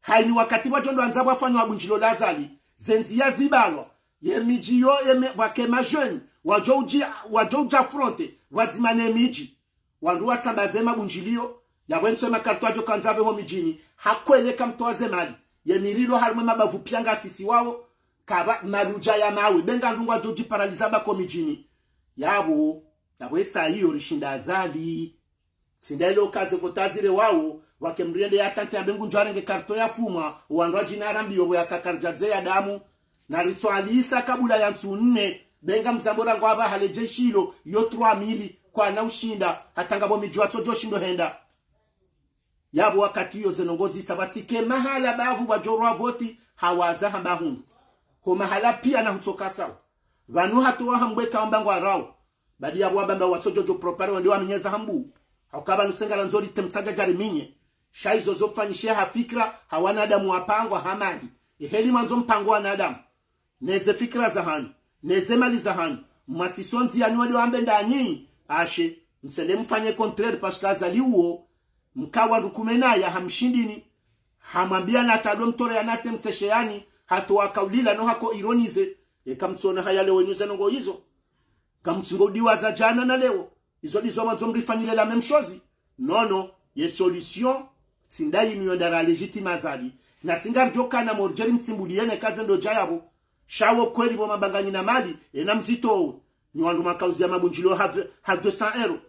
Hayini wakati pvwadjo ndo wandza pvwafanywa bundjilo la Azali. Ze ndziya zibalwa. Ye midji yo, ye me, pvwake majeunes. Wadjo udji, wadjo udja fronte. Pvwadzima ne midji. Wandru watsambaze mabundjiliyo. Yapvo entso emakarto adjo kandza pveho midjini. Hakwele kamtowa ze mali. Ye mirilo harimwe mabavu piya ngasisiwawo. Kapva maludja ya mawe. Be nga ndrungu adjo djiparaliza pvako midjini. Yapvo. Yapvo esa iyo rishinda Azali. Tsi nda ilo kaze voti zire wawo, wake mndru yende yatante yambe ngudjo arenge karto yafumwa, owandru wadjina arambiyo pvo yaka karidja dze ya damu. Naritswalisa kabula ya ntsu nne, be ngamzambo rangu apvaha le jeshi ilo, yo trois mille, kwana ushinda, hata ngapvo midji watsodjo shindo henda. Yapvo wakati iyo ze ndrongo zisa pvatsike mahala bavu pvwadjo rwa voti, hawaza hamba hundru. Ho mahala piya na hutsoka sawa. Pvanu hata wahambwa eka wamba ngwarao. Badi yapvo wamba mba watsodjo djo préparer wende waminyeza hambu. Hauka pvanu sengara ndzori temtsaga djari minye. Sha izo zofanyishe ha fikira, ha wanadamu wapangwa ha mali. Eheli mwandzo mpango wanadamu. Neze fikira zahanyu. Neze mali zahanyu. Mwasisonzi yanyu wadi wambe ndanyi. Ashe. Msende mfanye contraire parce que Azali uwo. Mkawa rukume naye hamshindini. Hamwambia nata ndo mtore ya nate mtseshe yani. Hata wakaulila no hako ironiser. Eka mtsona haya leo inuze nongo izo. Kamtsingo udiwaza djana na leo. Izo ndizo mwandzo mrifanyile la même chose. Non, non. Ye solution. Tsi ndayinu yo ndara légitime Azali. Na singa ridjo kana mordjeri mtsimbuliye ne kaze ndo dja yapvo. Sha wo kweli pvo mabanganyina mali. Ena mzitowe. Nyi wandru mwakauzia mabundjilio ha, ha deux cents euros.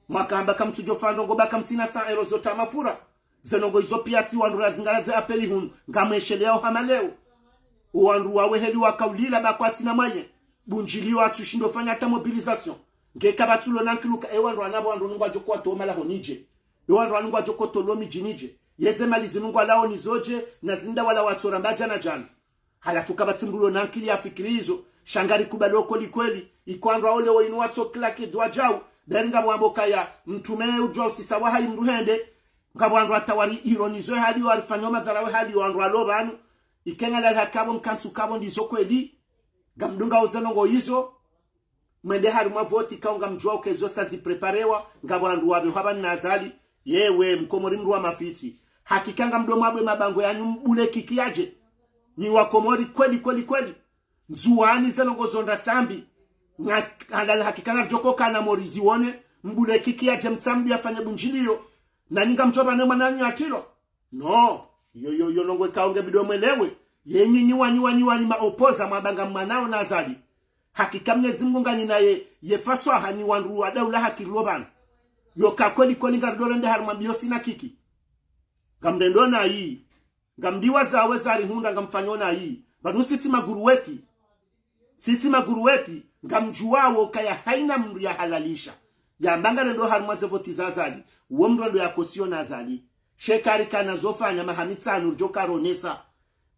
Mwakahamba kamtsudjo fa ndrongo ba kamtsina cent euros zo ta mafura. Ze nongo izo piya si wandru razingara ze appel hunu. Ngamwesheleyao hama leo. O wandru wawe heli wakaulila ba kwatsina mwaye. Bundjilio atsushindo fanya hata mobilisation. Nge kapvatsulo nankiluka e wandru anapvo wandru nungwadjo kwatoma laho nidje. E wandru anungwadjo kotolo midji nidje. Yeze mali zinungwa lao nizodje na zinda wala watsora mba djana djana. Halafu kapvatsi mdru ulo nankili ya fikiri izo. Sha ngari kubalo kweli kweli. Iko wandru wao leo inu watso claquer doigt djau. Beri ngapvo wambo kaya mtrume udjwa usisa wahayi mdru hende. Ngapvo wandru hata wari ironiser hali warifanyo madhara we hali wandru walo pvanu. Ikenga lali hakapvo mkantsu kapvo ndizo kweli. Ngamdunga uze nongo izo. Mwende harumwa voti kaunga mdjuwa uka izo sa zipréparewa, ngapvo wandru wapvehwa pvanu na Azali, yewe, mkomori mdru wa mafitsi. Hakika ngamdo mwabwe mabango yanyu mbule kiki yadje. Nyi wakomori kweli, kweli, kweli. Ndzuwani ze nongo zo ndrasambi. Nga, halali hakika ngaridjo kokana morizi wone, mbule kiki yadje mtsambi yafanye bundjilio. Na ninga mdjo pvane mwananyu atilo. Non, yo, yo, yo nongo ikao nge bido mwelewe. Ye nyinyi wanyi, wanyi, wanyi ma opposants mwabanga mwanao na Azali. Hakika Mnyezi Mngu nganyi naye, ye faswaha nyi wandru wa daula haki rilo pvanu. Yo ka kweli kweli ngaridjo rende harumwa mbio sina kiki. Ngamrendo nayi. Ngamdiwaza we zarihundra ngamfanyo nayi. Pvanu sitsi maguru weti. Sitsi maguru weti, ngamdjuwao kaya haina mdru ya halalisha. Yamba ngarendo harumwa ze voti za Azali, wo mdru ndo ya kosio na Azali. Sha eka rikana zofanya maha mitsanu ridjo karonesa.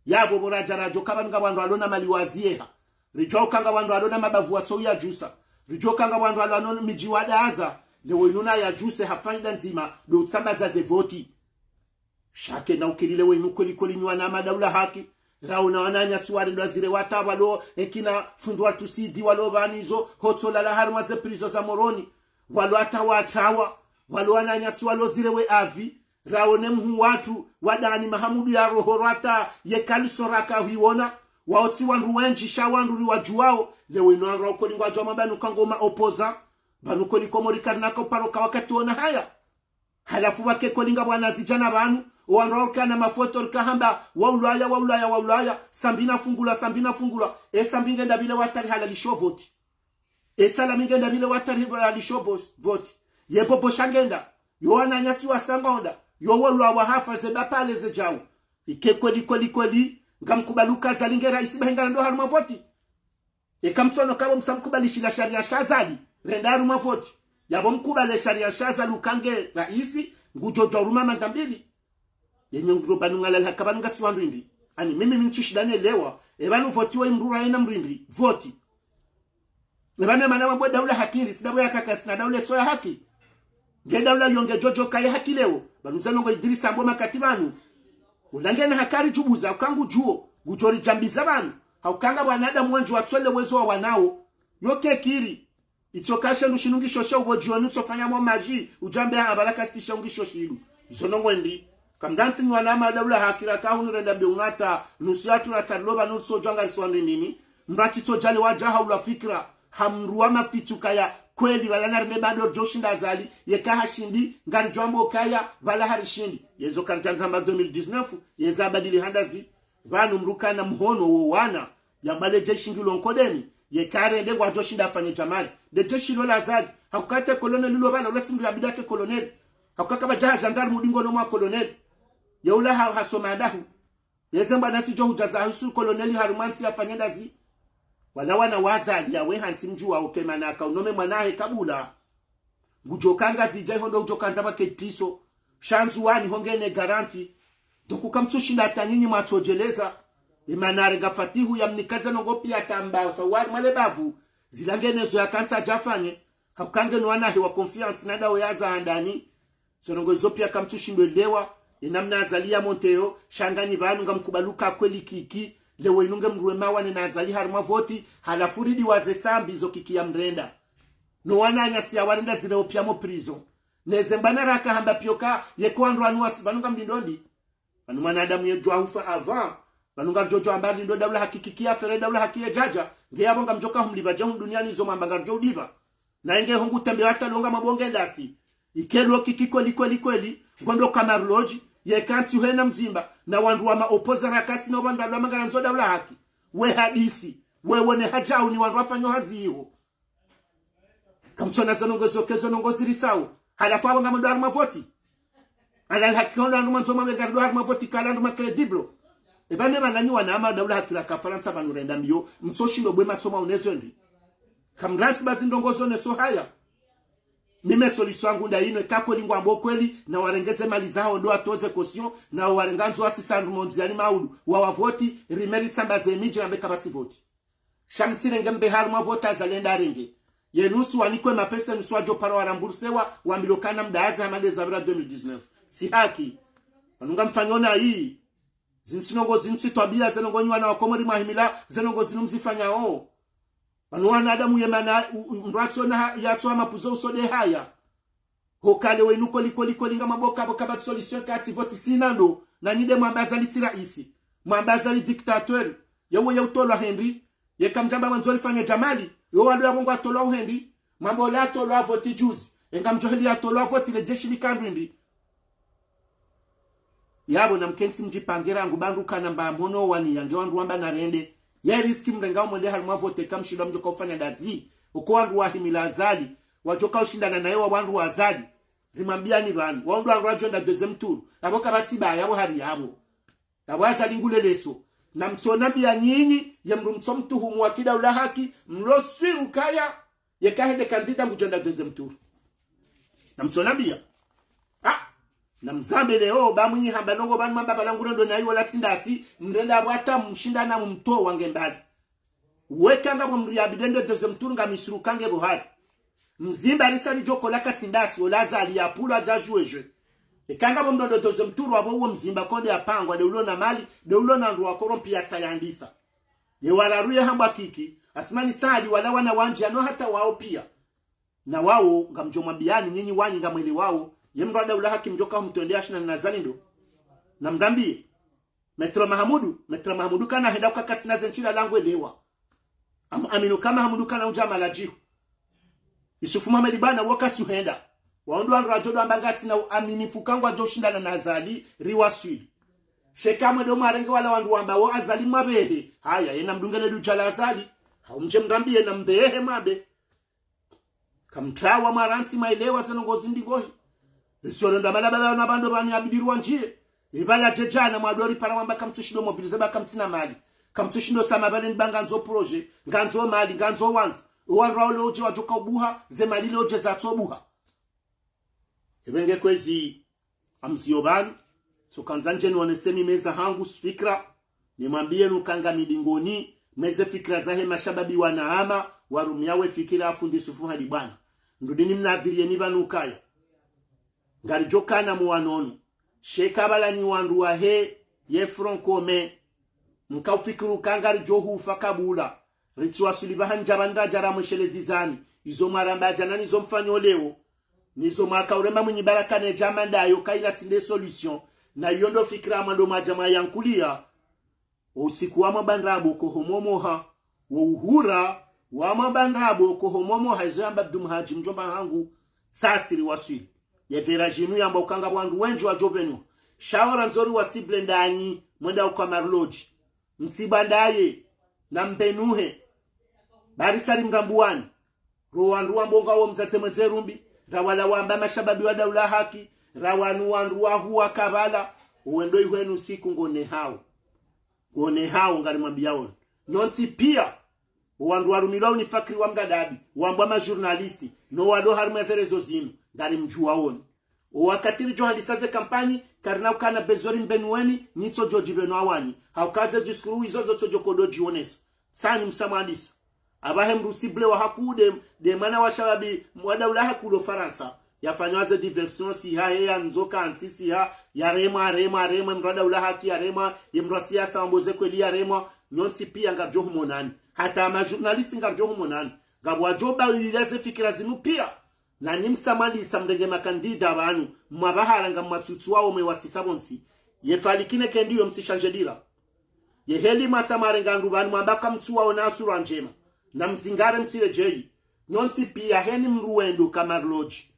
Yapvo pvo radja radjo ka pvanu ngapvo wandru walo na mali waziyeha. Ridjuwa uka ngapvo wandru walo na mabavu watso uyadjusa. Ridjuwa uka ngapvo wandru walo no midji wadaza. Leo inu nayadjuse ha faida ndzima, ndo utsambaza ze voti. Sha ke na ukilile wenu kweli kweli nyi wana madaula haki. Raona wananyasi warendwa zire wata walo, ekina fundi wa tusidi walo pvanu izo, hotso lala harumwa ze prison za Moroni. Walo hata watawa, walo wananyasi walo zire we avi. Raone mhuu watru, wadani Mahamudu ya roho rwata, ye kaliso raka hwiwona. Wao tsi wandru wendji, sha wandru riwadjuwao. Leo inu wandru wa ukweli ngwadjuwa mabanu ka ngo ma opposants. Pvanu kweli Komori karina ka uparo ka wakati wona haya. Halafu wake kweli ngapvo wanazidjana pvanu, o wandru wao kana mafoto rika hamba, wa ulaya, wa ulaya, wa ulaya, Sambi nafungulwa, Sambi nafungulwa, e Sambi ngenda pvile watari halalisho voti. E Salami ngenda pvile watari halalisho bos-, voti. Ye Bobosha ngenda, yo wananyasi wa Sangonda, yo wolwa wahafa ze bapale ze djau. Ike kweli, kweli, kweli, ngamkubali uka Azali nge raisi bahi ngarendo harumwa voti. Eka mtsono kapvo msa mkubali shila sharia sha Azali, renda harumwa voti. Yapvo mkubali sharia sha Azali uka nge raisi, ngudjo djuwa uruma manda mbili. Yenye ngudjo pvanu ngalali haka pvanu ngasi wandru indri. Ani mimi mi ntsu shinda nelewa, e pvanu voti wa imdru ra yena mdru indri, voti. E pvanu emana wambwe daula haki indri, tsi dapvo ya kaka sina daula etso ya haki. Nge daula yo ngedjo djo kaya haki leo, pvanu ze nongo Idrisa ambwa makati pvanu. Ula ngena haki aridjubuza, uka ngudjuo, ngudjo ridjambiza pvanu. Hauka ngapvo wanadamu wendji watswele wezo wa wanao. Yo kekiri. Itso kashe ndu shinu ngisho she ubo djioni utsofanya mo maji, udjambe ha abala kasiti she ngisho shidu. Izo nongo indri. Kamdantsi nyi wana madaula haki raka hunu renda be unata, nusu yatru ra sarilo pvanu utso djwa ngarisi wandru nini. Mratsi tso djali wadja ha ulwa fikira, ha mdru wa mafitsi uka ya kweli pvala narime bado ridjo shinda Azali, yeka hashindi, ngaridjo amba uka ya, pvala harishindi. Yezo karidjandza hamba deux mille dix-neuf, yeza badili handazi, pvanu mdru kana mhono wo wana, yamba le jeshi ngilo nkodeni, yeka rende ngwadjo shinda afanye djamali. Le jeshi lo la Azali, hauka te koloneli lo pvala, ulatsi mdru yabidi ake koloneli. Hauka kapvadja ha gendarme udingo no mwa koloneli. Ye ula ha, hasoma adahu. Yeze mbwana si djo hudjaza husu koloneli harumwa ntsi yafanye ndazi. Wala wana wa Azali yawe hantsi mdjuwa uke mana aka unome mwana he kabula. Ngudjo ka Ngazidja iho ndo udjo kandza pvake tiso. Sha Ndzuwani ho ngena garanti. Donc uka mtsu shinda hata nyinyi mwatsodjeleza. Emana arenga Fatihu yamnika ze ndrongoo piya tamba usawari mwa le bavu, zila ngenezo yakantsi yadje yafanye, hauka ngena wana hahe wa confiance na dawo ya za handani. Ze ndrongoo izo piya kamtsushindwa elewa, enamna Azali ya monté yo, sha nganyi pvanu ngamkubali uka kweli Kiki, leo inu nge mruwe mawane na Azali harimwa voti, halafu ridiwaze sambi zo Kiki yamrenda. No wananyasi yawarenda zileo piya mo prison. Neze mbana raka hamba piya uka, yeka wandru wanu wasi, pvanu ngamlindo ndi. Pvanu mwanadamu yedjuwa hufa avant. Pvanu ngaridjo djuwa amba lindo daula haki Kiki yafere daula haki yedjadja. Nge yapvo ngamdjoka humlipva dje hunu duniani zo mwamba ngaridjo ulipva. Na inge hongu tembe hata longa mabonge ndasi. Ike lo Kiki kweli kweli kweli. Ngondo kama ruloji. Yeka ntsi hwena mzimba. Na wandru wa ma opposants rakasi na wandru wa mangara ndzo daula haki. We hadisi. We wone hadjau ni wandru wafanyo hazi iho. Kamtsona ze ndrongoo zo, ke ze ndrongoo ziri sawa. Halafu apvo ngamwendo harimwa voti. Ala alhaki kaondo wandru mwandzo mwawe ngarindo harimwa voti kala wandru ma crédibles. Eba ne pvanu nyi wana ama daula haki la ka Farantsa pvanu renda mbiyo, mtsoshindo bwe matso mwaonezo ndi. Kamrantsi ba ze ndrongoo zo neso haya. Mimi solution yangu nda inu, eka kweli ngwambo kweli, na warenge ze mali zaho ndo watoze caution, na warenga ndzo wasisa ndru mo ndziani maudu, wawavoti, rimeri tsamba ze midji na mbe kapvatsi voti. Sha mtsirenge mbe harimwa voti Azali enda arenge. Ye nusu wanikwe mapesa, nusu wadjo para waremboursewa, wambilwe ukana mdahazi hama nde zapvira deux mille dix-neuf. Tsi haki. Pvanu ngamfanyo na iyi. Zinu tsi ndrongoo, zinu tsi twabiya, ze ndrongoo nyi wana wa Komori mwahimila, ze ndrongoo zinu mzifanyao. Pvanu wanadamu yemana, u-, u-, mndru yatsona ha-, yatsoha mapvuzo usoni haya. Hukale wenu kweli kweli kweli ngamwambo kapvo kapvatsi solution katsi voti sina ndo, na nyi nde mwamba Azali tsi raisi. Mwamba Azali dictateur. Yewe ye utolwa hindri. Yeka mdjamba mwandzo rifanye djamali. Yo walo yapvo ngwatolwa uhindri. Mwamba ola atolwa voti juzi. Enga mdjo heli atolwa voti le jeshi lika ndrwindri. Yapvo namkentsi mdjipange rangu pvandru kana mba mhono wani yange wandru wamba narende. Ye risque mrenga umwende harimwa voti kamshindwa mdjoka ufanya ndazi. Uko wandru wahimila Azali. Wadjoka ushindana naye wa wandru wa Azali. Rimwambiyani pvanu. Wandru wandru wadjo enda deuxième tour. Yapvo kapvatsi ba, yapvo hari yapvo. Yapvo Azali nguleleso. Namtsona mbiya nyinyi, ye mndru mtso mtuhumu wa kidaula haki, mlo swiru kaya, yeka hende candidat ngudjo enda deuxième tour. Namtsona mbiya. Ah, namzambe leo, ba mwinyi hamba ndrongoo pvanu mwamba pvala ngurendo na iwo latsi ndasi, mrenda apvo hata mshindana mumtowa nge mbali. Weka ngapvo mndru yabidi ende deuxième tour ngamswiru kange pvo hari. Mzimba risa lidjo kola katsi ndasi, ola Azali ya pulwa dja jouer jeu. Eka ngapvo mndru ndo deuxième tour wapvo uwo mzimba konde yapangwa, nde ulo na mali, nde ulo na ndru wa corrompu ya sayandisa. Ye wararu ye hambwa Kiki, Asumani Saadi wala wana wandji yanu hata wao piya. Na wao, ngamdjo mwambiyani, nyinyi wanyi ngamwelewao, ye mndru wa daula haki mdjoka humtwende ashina na Azali ndo. Namrambiye. Maître Mahamudu, Maître Mahamudu kana henda uka katsina ze ntsila langu elewa. Am-, aminu ka Mahamudu kana udja malajihu. Yusufu Muhammad bana wakati uhenda. Wao ndo wandru wadjo ndo amba ngasina uaminifu ka ngwadjo shindana na Azali, riwaswili. Sheka mwendo mwarenge wala wandru wamba wo Azali mwabehe. Haya, yena mdungele dudja la Azali. Hau mdje mrambiye na mbehe mwabe. Kamtrawa mwarantsi mwaelewa ze ndrongoo zindri ngohi. Esiyolo ndo amala baba na pvandru pvani abidi ruwandjiye. Ipvala djedjana mwadori para wamba kamtsushindo mobiliser ba kamtsina mali. Kamtsushindo sama pvale ni ba ngandzo projet, ngandzo mali, ngandzo wandru. Owandru wao leo dje wadjoka ubuha, ze mali leo dje zatso buha. Epvenge kwezi amziyo pvanu, so kandza ndje niwonese mi meza hangu fikira, nimwambiyenu ka ngami dingoni, mweze fikira zahe mashababi wana hama, warumiyawo fikira afundi Yusufu Muhammad bwana. Ndrudi nimnadhiriyeni pvanu kaya. Ngaridjo kana muwanono. Sheka pvala nyi wandru wahe, ye Front Commun. Mkaufikiri uka ngaridjo hufa kabula. Ritsiwaswili pvaha ndja pvandra dja ramweshelezi zani. Izo mwaramba djana nizo mfanyo leo. Nizo mwaka urema mwinyi baraka ne djama ndayo kaila tsi nde solution. Na iyo ndo fikira mwando mwadja mwayankuliya. Wo usiku wa mwabandrabo kohomomoha. Wo uhura wa mwabandrabo kohomomoha. Izo yamba Abdu Muhaji mdjomba hangu. Sasi riwaswili. Ye vera djinu yamba uka ngapvo wandru wendji wadjo pvenuha. Shawara ndzori wa cible ndanyi. Mwenda uka maruloji. Mtsiba ndaye, na mbenuhe. Bari sari mrambuwani. Ro wandru wambo ngawo mdzadze mwendze rumbi, ra wala wamba mashababi wa daula haki, ra wanu wandru wahuwa kabala, uwendo ihwenu siku ngone hawo. Ngone hawo ngari mwambiyaoni. Nyontsi piya, owandru warumilwa uni fakiri wa mdadabi, wambwa ma journaliste, no walo harimwa ze réseaux zinu, ngari mdjuwaoni. O wakati ridjo handisa ze kampanyi, karina ukana besoin ri mbenuweni, nyi ntsodjo djibenu awanyi. Hauka ze discours izo zo ntsodjo kodo djioneso. Tsani msa mwandisa. Apvahe mdru cible wa haku nde, nde mwana wa shababi, mwa daula haku lo Farantsa. Yafanywa ze diversion siha, ye yandzo kantsi siha, yaremwa, aremwa, aremwa, mdru wa daula haki, yaremwa, ye mdru wa siasa wamboze kweli, yaremwa, nyontsi pia ngaridjo humonani. Hata ma journaliste ngaridjo humonani. Ngapvo wadjo ba ulila ze fikira zinu pia. Nanyi msa mwandisa mrenge makandida pvanu, mwapvahara ngamwatsutsuwa omwe wasisa pvontsi. Ye Falikine kendi yo mtsishandje dira. Ye heli mwasa mwarenga ndru pvanu mwamba kamtsuwa ona asura ndjema. Na mzingare mtsire djeyi. Nyontsi pia heni mdru wendo Kamarlodji.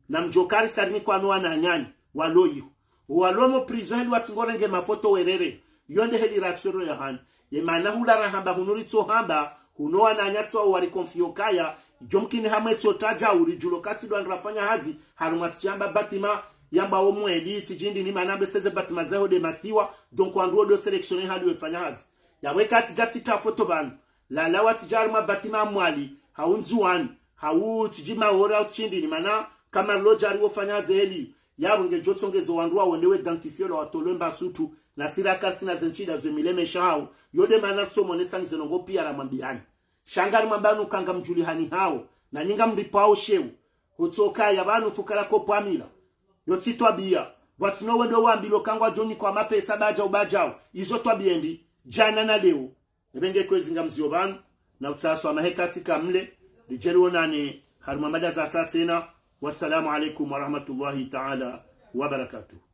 Na mdjokari sarini kwanu wananyanyi, walo iho. Walo mo prison heli watsingorenge mafoto werere. Yo nde heli raksoro ya hanyu. Ye mana hula rahamba hunu ritso hamba, huno wananyasi wao wari konfio kaya, djo mkini hamwe tso tadja uri djulo kasi ndo wandru wafanya hazi, harumwa tsidjamba batima, yamba omweli, tsidjindi ni mana mbese ze batima zaho nde masiwa, donc wandru wo ndo sélectionné hali wefanya hazi. Yapvo eka tsidja tsita foto pvanu, lala watsidja harumwa batima Mwali, hau Ndzuwani, hau tsidji Maore, hau tsidjindi ni mana, Kamarlodji ari wofanya hazi heli, yapvo ngedjo tsongezo wandru wao nde we identifié lo watolwe mba sutu, na sira karisina ze ntsida zo emile mesha hao, yo nde mana ritso monesa ni ze ndrongoo pia ramwambiani. Sha ngarimwambanu ka ngamdjulihani hao, nanyi ngamripvao sheo. Hutsoka ya pvanu fukara ko pvwamila. Yo tsi twabia. Pvwatsina wendo wambilwa ka ngwadjo nikwa mapesa badjau badjau. Izo twabia ndi. Djana na leo. Ebe nge kwezi ngamzio pvanu. Na utsaso amahe katsi kamle. Ridje rionane. Harumwa mada za sa tsena. Wassalamu alaikum warahmatullahi taala wabarakatuh.